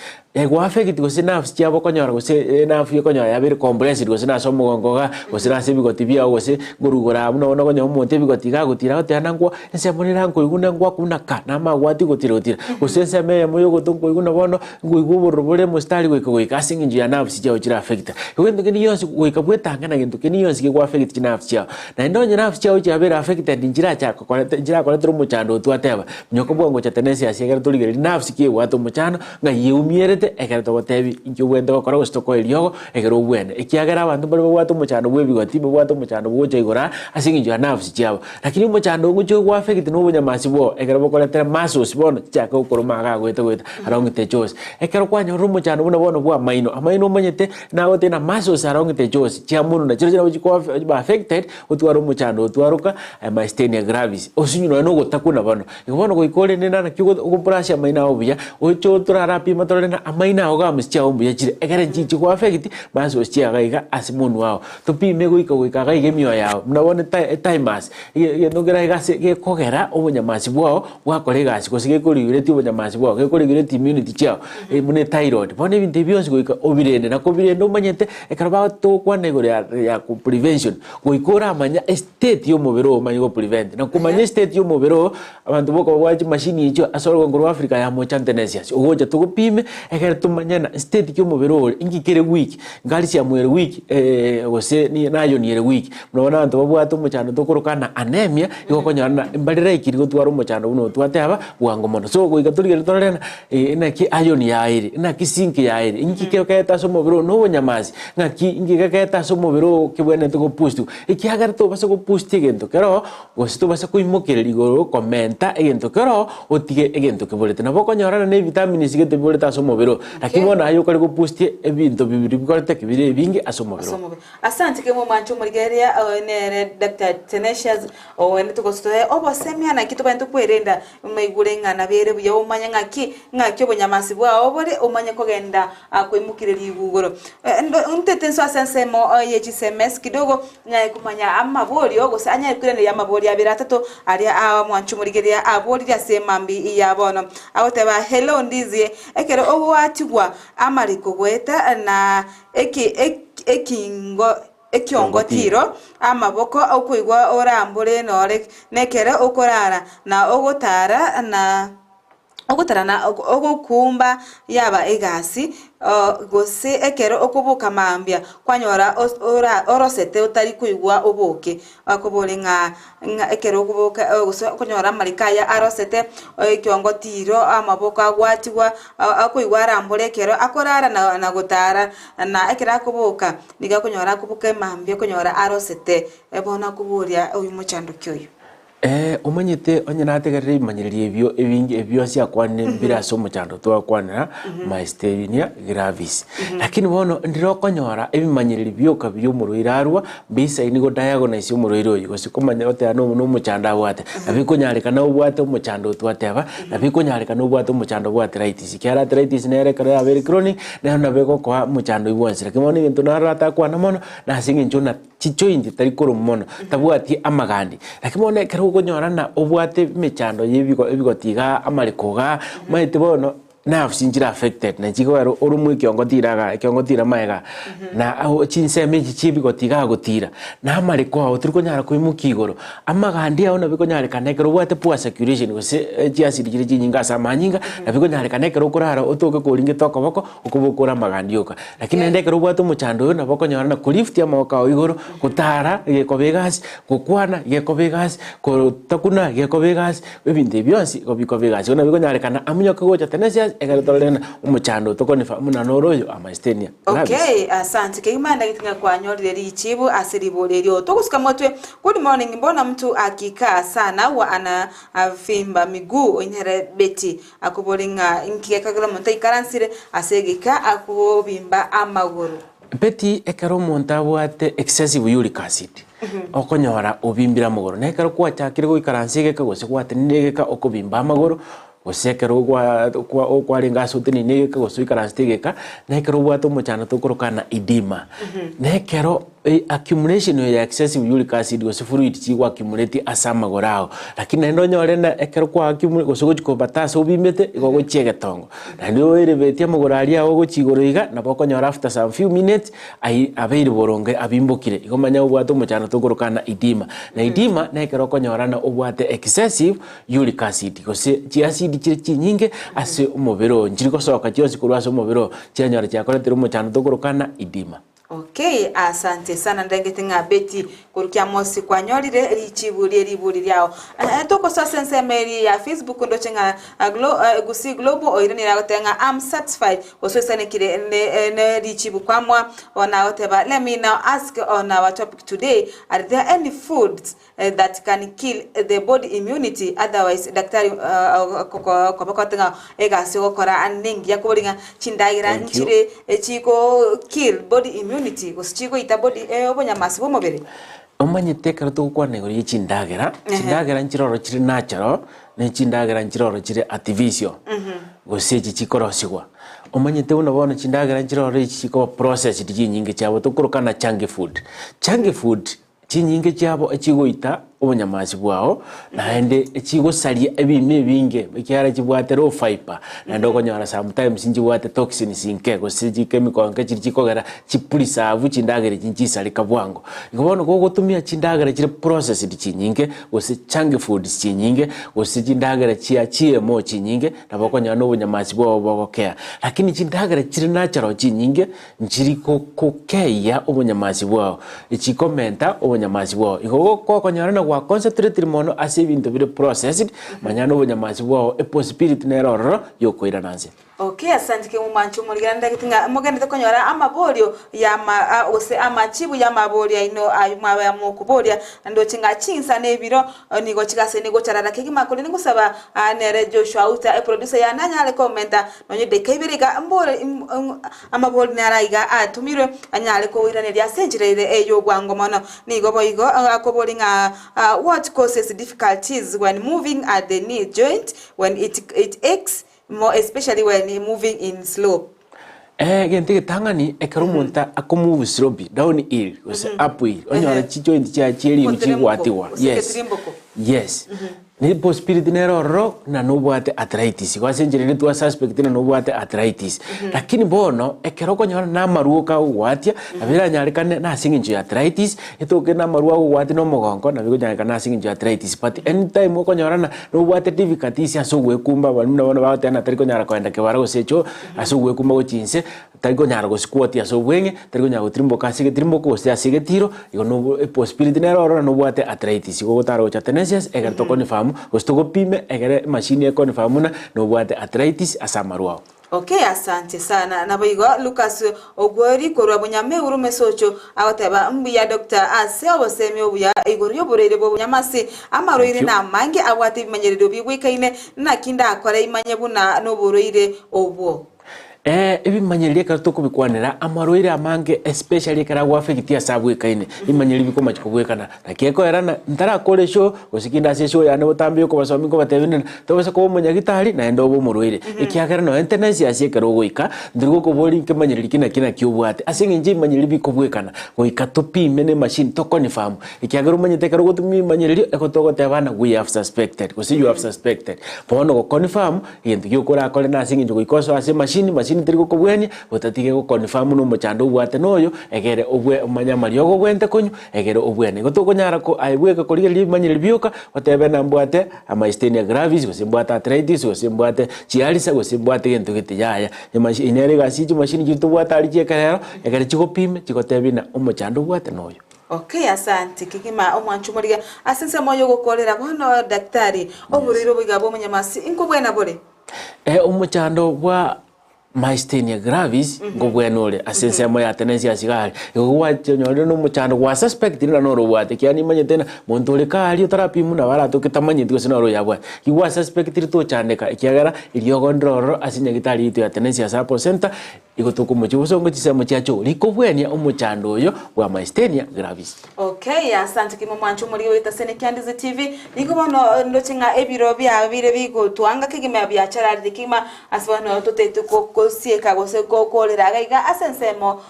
gwaffect gose nerves chiabo okonyora gose nerve okonyora yabeire compressed gose nase omogongo igaa, gose nase ebigoti biago gose nkorwa igoro abwo nabo okonyora omonto ebigoti iga agotira agoteba nankwa ensemo nere nkoigwa buna ngwakwa buna ka, namagwati gotira gotira, gose ensemo eyemo ya ogoto nkoigwa buna bono nkoigwa obororo bore mostari goika goika ase eng'encho ya nerves chiago chire affected. Igo gento kende gionsi goika bwetange na gento kende gionsi gegoaffect chinerves chiago. Naende onye nerves chiago chiabeire affected nchirachaka koreta nchirakoretera omochando otwo ateba, minyoka bwango gocha tenensi ase ekero torigereria nerves ki ebwate omochando, ng'ai yeumierete ekero togotebi inki obwenerete gokora gose tokoe eriogo ekero obwene. Ekiagera abanto mbare babwate omochando bwa ebigoti, babwate omochando bwa gocha igoro aa ase eng'encho ya nerves chiabo. Lakini omochando ogochia goaffect na obonyamasi bwao, ekero bokoretera muscles bono chichake gokoroma iga goeta goeta along the jaws. Ekero kwanyorire omochando buna bono bwa amaino, amaino omanyete nagoteba na muscles along the jaws chia monwe nachio nabo chiko chiba affected otware omochando otwaroka myasthenia gravis. Osinyu nonya na ogotakuna bono. Igo bono goika orende naki ogo brush amaino ao buya, oche torarapima torore ng'a amaino ao gums chiago mbuya chire, ekere nchichi go affect muscles chiago iga ase monwe ao. Topime goika goika iga iga emioyo yao, buna bono ethymus, egento nkere iga ase gekogera obonyamasi bwao bwakora egasi gose gekoregulate obonyamasi bwao, gekoregulate immunity chiao, buna ethyroid. Bono ebinto ebi bionsi goika obirende, na kobirende omanyete ekero bagotokwana igoro ya ya prevention, goika oramanya estate ya omobere oo omanye go prevent. Na komanya estate ya omobere oo, abanto boka babwate chimashini echio ase orogongo rwa Africa ya mocha ntenesias, ogocha togopime ekere tomanye ng'a state ki omobere ore, inki kere weak, calcium ere weak gose ni iron ere weak. Buna bono abanto babwate omochando tokoroka ng'a anemia, igo okonyora ng'a mbare likely gotwara omochando buna oywo twateba bwango mono. So goika torigereria torore ng'a naki iron yaye ere, naki zinc yaye ere, inki kegete ase omobere oyo na obonyamasi, ng'aki inki gekegete ase omobere oyo kebwenerete goboostwa. Ekiagera tobasa goboostia egento keroo, gose tobasa koimokereria igoro komenta egento keroo, otige egento keborete. Nabo okonyorana na ebitamins gete biborete ase omobere oo, lakini bono aye okare goboostia ebinto bibiri bikorete ki bire ebinge ase omobere Ase oo. omobere. Asante kegima omwanche omorigereria oyo nere Doctor Tenacious owenerete gototoe obosemia naki tobwenerete kwerenda omaigure ng'a nabere buya omanye ng'aki ng'aki obonyamasi bwao bore omanye kogenda koimokereria igugoro. Ntete nso ase ensemo ye chisms kidogo nyare komanya amaborio gose anyare koiraneria amaborio abere atato aria omwanchi omorigereria aboririe ase emambia ya bono. Agoteba hello ndizie ekero ogoatigwa amariko goeta na eki ekingo ekiongotiro amaboko okoigwa orambore nore nekero okorara na ogotara na. Ogotarana ogokumba yaba egasi, gose ekero okoboka mambia kwanyora orosete otari koigwa oboke. Bakobore ng'a ng'a ekero okoboka gose okonyora amariko aya arosete, ekiongo tiro, amaboko agwatigwa, akoigwa arambore ekero akorara na gotara, na ekero akoboka nigo akonyora akoboka emambia okonyora arosete. Bono akoboria oyo mochandoki oyo. Ee, omanyete onye nategerera ebimanyererio ebio ebinge ebio ase akwanire mbire ase omochando twakwanera myasthenia gravis. Lakini bono ndire okonyora ebimanyererio bioka biria omorwaire arwa mbisaini go diagnose omorwaire oyio gose komanya goteba no na omochando abwate. Nabo ekonyarekana obwate omochando twateba, nabo ekonyarekana obwate omochando bwa arthritis ekiagera arthritis nere ekero yabeire chronic nero nabo egokoa omochando oyio bwonsi. Lakini bono egento narora atakwana mono nase eng'encho na. Chichointi tari korwa mono, tabwati amagandi. Lakini bono ekero okonyora ng'a obwate emechando ya ebigo ebigoti igaa, amareko igaa, omanyete bono nerves nchire affected na chikogera oromwe ekiongo tira igaa, ekiongo tira maega, na ao chinsemo echi chia ebigoti igaa gotira, na amareko ao tori konyara koimokia igoro. Amagandi ao nabo ekonyarekana ekero obwate poor circulation gose chiacid chire chinyinge ase amanyinga, nabo ekonyarekana ekero okorara otoke koringete okoboko, okobokora amagandi oka. Lakini naende ekero obwate omochando oyo nabo okonyora na kolift amaboko ao igoro, gotara gekoba egasi, gokwana gekoba egasi, kotakuna gekoba egasi, ebinto ebi bionsi igo bikoba egasi. Bono bikonyarekana amonyoke gocha Tenesia ekero torore ng'a omochando otokonifirm buna noro oyo amastenia gravis. Okay, asante kegima ndagete ng'a kwanyorire richibu ase ribori erio. Togosuka motwe, good morning mbona mtu akikaa sana huwa ana vimba miguu oinyare Betty Akobore ng'a inki gekagera omonto aikaransire ase egeka akobimba amagoro. Betty ekero omonto abwate excessive uric acid, okonyora obimbire amagoro. Na ekero kwachakire goikaransa egeka gose gwatenenire egeka okobimba amagoro, gose ekero gwa kwa kwarenge ase oteneine egeka gose oikaransete egeka, na ekero obwate omochando tokorokana edema. Na ekero Accumulation ya excessive uric acid gose fluid chigo accumulate ase amagoro ao. Lakini naende onyore na ekero kwa accumulate gose gochi kobata ase obimete igo ogochia egetongo. Naende oerebetie amagoro aria ao gochia igoro iga nabo okonyora after some few minutes ai abeire boronge abimbokire. Igo manya obwate omochando tokorokana edema. Na edema na ekero okonyora na obwate excessive uric acid gose chiacid chire chinyinge ase omobere oo nchiri gosoka chionsi korwa ase omobere oo chianyora chiakoretire omochando tokorokana edema. Okay asante sana ndengete ng'a Betty korwa kiamosi kwanyorire richibu rie riburi riao. Eh, togosoa ase ensemo eri ya Facebook ndoche ng'a ah, Glo, eh, Gusii Global oiranire agoteba ng'a am satisfied gose oisanekire ne, eh, ne richibu kwamwa bono agoteba let me now ask on our topic today are there any foods that can kill the body immunity otherwise daktari koba kote ng'a egasi ogokora nengiya kobori ng'a chindagera Thank you. nchire chiko kill body immunity gose chigoita body obonyamasi bwa omobere. Omanyete ekero togokwana igoro ye chindagera, Ehe. chindagera nchire ororo chire natural, ne chindagera nchire ororo chire artificial, gose echi chikorosigwa. Omanyete buna bono chindagera nchire ororo echi chikoba processed chinyinge chiabo tokoroka na junk food. Junk food Chinyinge chiabo echigoita obonyamasi bwao, naende echigosaria ebiima ebinge, ekiagera chibwate low fibre, naende okonyora sometimes nchibwate toxins nke gose chikemical nke chiria chikogera chipreserve chindagera echi nchisareka bwango. Igo bono gogotumia chindagera chire processed chinyinge, gose junk foods chinyinge, gose chindagera chia GMO chinyinge, nabo okonyora na obonyamasi bwao bogokea. Lakini chindagera chire natural chinyinge, Nchiri gokeyia obonyamasi bwao, echikomenta obonyamasi bwao. Igo gokonyora na gwa concentrate mono ase ebinto bire processed, manya na obonyamasi bwao epossibility nere ororo yokoirana nse. Okay asante keguma nche omorigera ndagete ng'a mogendete konyora amaborio ya ama gose amachibu ya amaborio aino ayo mwaba mokoboria ndoche ng'a chinsa na ebiro nigo chigasaine gocharara kegima korende ngosaba nere Joshua Outa eproducer yane anyare komenta nonye edaika ibere iga mbore Amabori naro aiga atomirwe anyare koiraneria ase enchera ere ey'obwango mono. Nigo boigo akobori ng'a what causes difficulties when moving at the knee joint when it it aches more especially when moving in slow. Egento egetang'ani ekero omonto akomove slowly down hill gose up hill onyore chijoint chiaye chi'eribu Omoteremoko chigwatigwa gose yes egetirimboko. yes. Ne possibility nere ororo ng'a nobwate arthritis, igo ase enchera eria twa suspect ng'a nobwate arthritis. Lakini bono, ekero okonyora na amarwa okagogwatia, nabo eranyarekane na ase eng'encho ya arthritis, etoke na amarwa agogwatia na omogongo, nabo ekonyarekana ase eng'encho ya arthritis. But anytime okonyora ng'a nobwate difficulties ase ogwekumba, abande buna bono bagoteba ng'a tari konyara kogenda kebara gose echoo, ase ogwekumba gochia inse, Tari konyara gosikuotia ase obweng'e, tari konyara gotirimboka ase egetirimboko gose ase egetiro, igo nobo epossibility nere ororo nobwate arthritis. Igo ogotara gocha tenacious egere tokonfirm gose togopime egere emachine ekonfirm buna nobwate arthritis ase amarwa ao. Okay asante sana naboigo Lucas Ogweri korwa Bunyameuru Mesocho agoteba mbuya Doctor ase obosemi obuya igoro yoborwaire bwa obonyamasi amarwaire Thank you. namange abwate ebimanyererio bigwekaine naki ndakore imanye buna noborwaire obwo. Ee, ebimanyererio ekero tokobikwanera, amarwaire amange especially ekero agoaffecti ase abwekaine, ebimanyererio bikomachi kobwekana. Naki ekoerana, ntarakora eshow, gose kinde ase eshow yane botambe yokobasomi nkobatebia ng'a tobasa koba omonyagitari naende obe omorwaire. Ekiagera nonye tendency ase ekero ogoika, ntori gokoboria nkemanyererio ki naki naki obwate. Ase eng'encho ebimanyererio bikobwekana, goika topime na emachine toconfirm, ekiagera omanyete ekero ogotumia ebimanyererio, ego togoteba ng'a we have suspected gose you have suspected. Bono goconfirm. Egento gioka orakore nase eng'encho goika osoe ase emashini, mashini teri gokobwania, gotatiga egoconfirm buna omochando obwate noyo, egere obwe omanye amariogo obwenerete konywa, egere obwene. Igo tokonyara ko aye bweka korigereria ebimanyereri bioka, otebe ng'a mbwate amyasthenia gravis, gose mbwate arthritis, gose mbwate chiarisa, gose mbwate egento gete yaya. Emashi eye nere egasi ye chimashini chiria tobwate aria chia ekerero, ekero chigopime, chigotebia ng'a omochando obwate noyo. Okay asante kegima omwancho omorigia ase ensemo yogokorera bono daktari oborwaire oboiga bwa omonyamasi inkobwena bore? Eh, omochando bwa myasthenia gravis nkobwena ore ase ensemo ya tenensi ya sigari. Igo gwachenyorire na omochando gwa suspect ng'a noro obwate ekiagera nimanyete ng'a monto ore karia otarapimwa nabo aratoke tamanyeti gose noro oyabwate. Igo gwa suspectire tochandeka ekiagera eriogo ndire ororo ase nyagetari yaito ya tenensi ya Sacco Centre Igo tokomochia obosongo chinsemo chiacho rikobwenia omochando oyo bwa myasthenia gravis. Okay asante kimo mwanche omorige oete ase Nekiandizi TV nigo bono ndoche ng'a ebiro biabe bire bigotwanga kegima biachararire kegima ase bono totete gosieka gose gokorera iga iga ase ensemo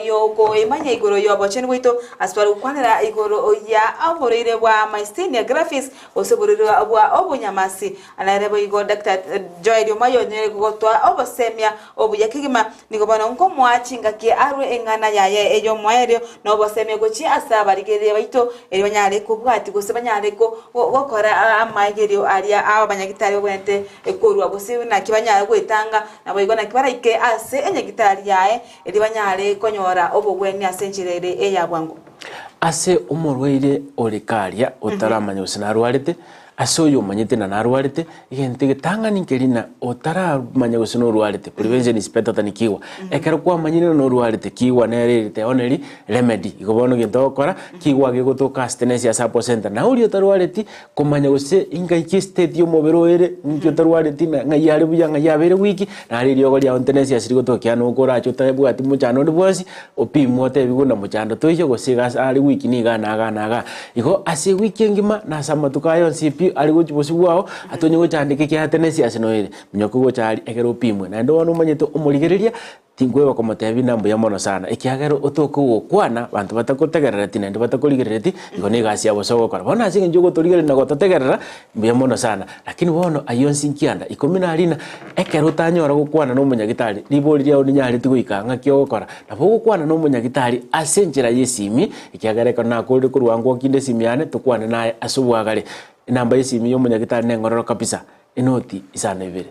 yokoemanya igoro yobochenu bwaito ase tware gokwanera igoro ya oborwaire bwa myasthenia gravis gose oborwaire bwa obonyamasi nere boigo Doctor Joel Omayo onyare gotoa obosemia Obuya kegima nigo bono nkomoa chingaki arue eng'ana yaye ey'omoerio na obosemia gochia ase abarigereria baito, erio banyare kobwatia gose banyare gokora amaigerio aria abanyagitari babwenerete korua, gose naki banyare goetanga, naboigo naki baraike ase enyagitari yaye, erio banyare konyora obogwenia ase enchera ere eya bwango. Ase omorwaire ore karia otaramanya gose narwarete, Ase oyo omanyete na narwarete, egento egetang'ani nkeri na otaramanya gose norwarete, prevention is better than cure. Ekero kwamanyire na norwarete, kigwa nere ere the only remedy. Igo bono egento ogokora, kigwa gegotoka ase tenency ase Apple Centre. Na oria otarwareti, komanya gose ingai ki estate ya omobere oyo ere, inki otarwareti na ng'ai are buya ng'ai abeire weak, nare eriogo riao tenency ase rigotoka kiagera noko orache otabwati mochando onde bwensi, Opimwe otebigwe buna mochando toiyo gose iga ase are wiki niga na iga na iga. Igo ase ewiki engima na ase amatuko aya onsi pi are gochia bosio bwao, atonye gochandeka ekiagera tenesi ase noere. Minyoka gocha aria ekero opimwe. Naende bono omanyete omorigereria, tinkweba komotebia buna mbuya mono sana, ekiagera otoke gokwana abanto batagotegerereti naende batakorigerereti, igo na egasi ya bosa ogokora. Bono ase eng'encho ogotorigereria na gototegerera, mbuya mono sana. Lakini bono ayio onsi nkianda ikomi na rina, ekero otanyora gokwana na omonyagitari, ribori riao ninyareti goika ng'aki ogokora. Nabo ogokwana na omonyagitari ase enchera y'esimi, ekiagera ekero nakorire korwa ngokinde esimi yane, tokwane naye ase obwagare. Enamba y'esimi y'omonyagitari neng'ororo kabisa, enoti isano ibere,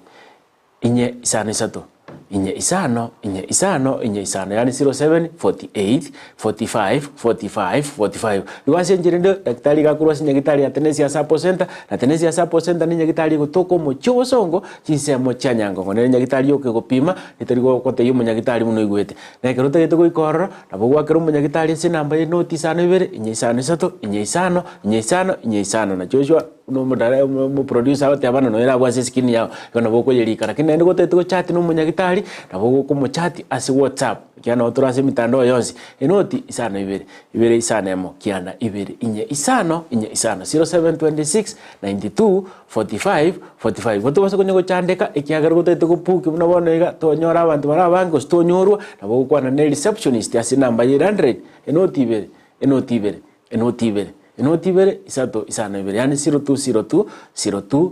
inye isano isato, inye isano, inye isano, inye isano, yaani 07 48 45 45 45. Igo ase enchera ende, daktari iga akorwa ase nyagitari ya Tenesia Sacco Centre, na Tenesia Sacco Centre ne nyagitari egotoka omochie obosongo, chinsemo chia Nyangongo. Nere nyagitari yoka egopima, etari gotebia omonyagitari buna oigwete. Na ekero otagete goika ororo, nabo ogoakera omonyagitari ase enamba ye noti isano ibere, inye isano isato, inye isano, inye isano, inye isano. Na Joshua buna omodare omoproducer agoteba buna noyo nabwo ase escreen yao, igo nabo okoyerika. Lakini naende gotagete gochati na omonyagitari, nabo ogokomochati ase WhatsApp, ekiagera nabo tore ase emitandao yonsi, enoti isano ibere, ibere isano emo, kianda ibere, inye isano, inye isano, 0726 92 45 45. Igo tobasa konya gochandeka, ekiagera gotagete gopuki buna bono iga, tonyore abanto bare abange gose tonyorwa, nabo ogokwana na ereceptionist ase enamba ya 800, enoti ibere, enoti ibere, enoti ibere. Enoti ibere, isato, isano ibere, yaani 02 02 02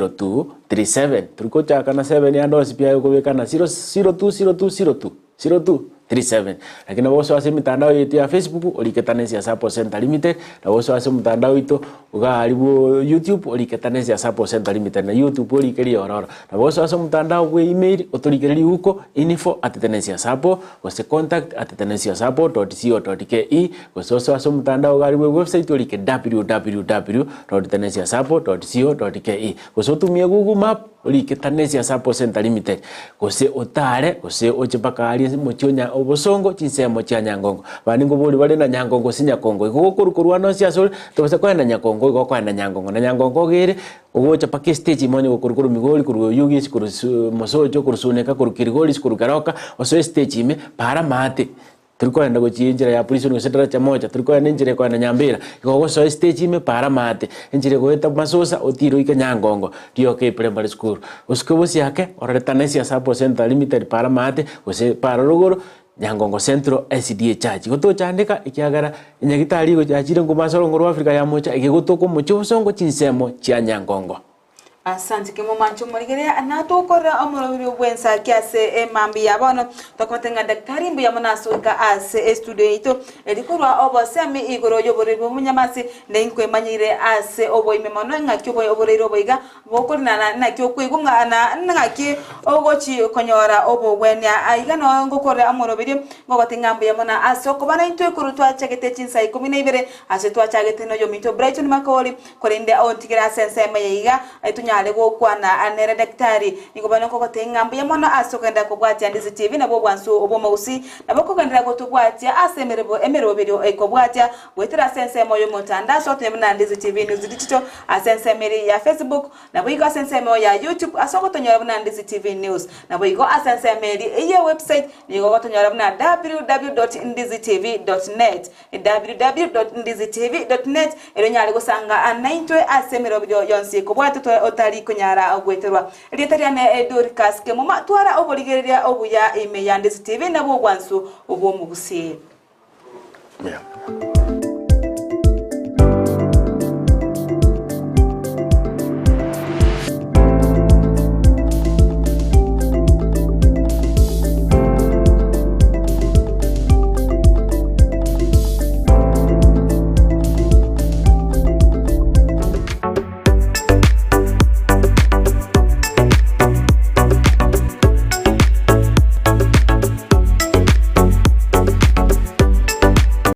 02 37. Tori kochaka na seven ande onsi pi aye okobeka na 0 02 02 02 02 37. Lakini nabo osoe ase emitandao yaito ya Facebook orike Tanesia Sacco Centre Limited, nabo osoe ase omotandao oito iga aria bwo YouTube orike Tanesia Sacco Centre Limited, na YouTube orike riororo. Nabo osoe ase omotandao bwa email otorikere riuko info at tanesia sacco gose contact at tanesia sacco dot co dot ke gose osoe ase omotandao iga aria bwa ewebsite orike www dot tanesia sacco dot co dot ke gose otumie Google map orike Tanesia Sacco Centre Limited gose otare gose oche mpaka aria ase omochie o nya obosongo chinsemo chia Nyangongo. Abande nkobori bare na Nyangongo gose Nyakongo igo gokorwa korwa ande onsi asore tobasa koenda Nyakongo igo okoenda Nyangongo na Nyangongo iga ere Ogocha mpaka estage ime onye gokorwa korwa Migori, korwa Oyugis, korwa Mosocho, korwa Suneka, korwa Kilgoris, korwa Keroka, osoe estage ime, para amaate. Tori kogenda gochia enchera ya Prison gose Daraja Moja, tori kogenda enchera ekogenda Nyambera, igo ogosoa estage ime, para amaate. Enchera egoeta Masosa, otire oike Nyangongo, rioka eprimary school. Osuke bosio ake, orore Tanesia Sacco Centre Limited, para amaate, gose para rogoro, Nyangongo Central SDA Church. Igo tochandeka ekiagera enyagitari igo yachire nkoma ase orongo rwa Africa ya mocha egegotoka omochie obosongo chinsemo chia Nyangongo. Asante kimomanche omorigereria natokora omorobiri bw'ensaki ase emambia ya bono tokomete ng'a daktari mbuya mono ase goika ase estudio yaito eri korwa obosemi igoro y'oborwaire bw'omonyamasi nenkwemanyire ase oboime mono ng'aki oborwaire obo iga Gokorinana naki okoigwa ng'a na ng'aki ogochi konyora obogwenia. Aiga noo ngokora omoroberio, ngogote ng'a mbuya mono ase okoba naintwe korwa twachagete chinsa ikomi na ibere ase twachagete noyominto Brighton Makori, korende ontigere ase ensemo eye iga tonyare gokwana nere daktari. Nigo bono nkogotebi ng'a mbuya mono ase okogenderera kobwatia Ndizi TV nabwo obwansu bw'omogusii, nabo okogenderera gotobwatia ase emerebo emeroberio ekobwatia goetera ase ensemo y'omotandao ase ogotonya buna Ndizi TV News Digital. Ase ensemo eria ya Facebook, naboigo ase ensemo ya YouTube ase ogotonyora buna Ndizi TV News. Naboigo ase ensemo eria eye website nigo ogotonyora buna www.ndizitv.net, www.ndizitv.net, erio onyare gosanga naintwe ase emeroberio yonsi ekobwate otari konyara gweterwa. Erieta riane Dorcas Kemuma, twara oborigereria obuya ime ya Ndizi TV nabwo obwansu bw'omogusii. Yeah.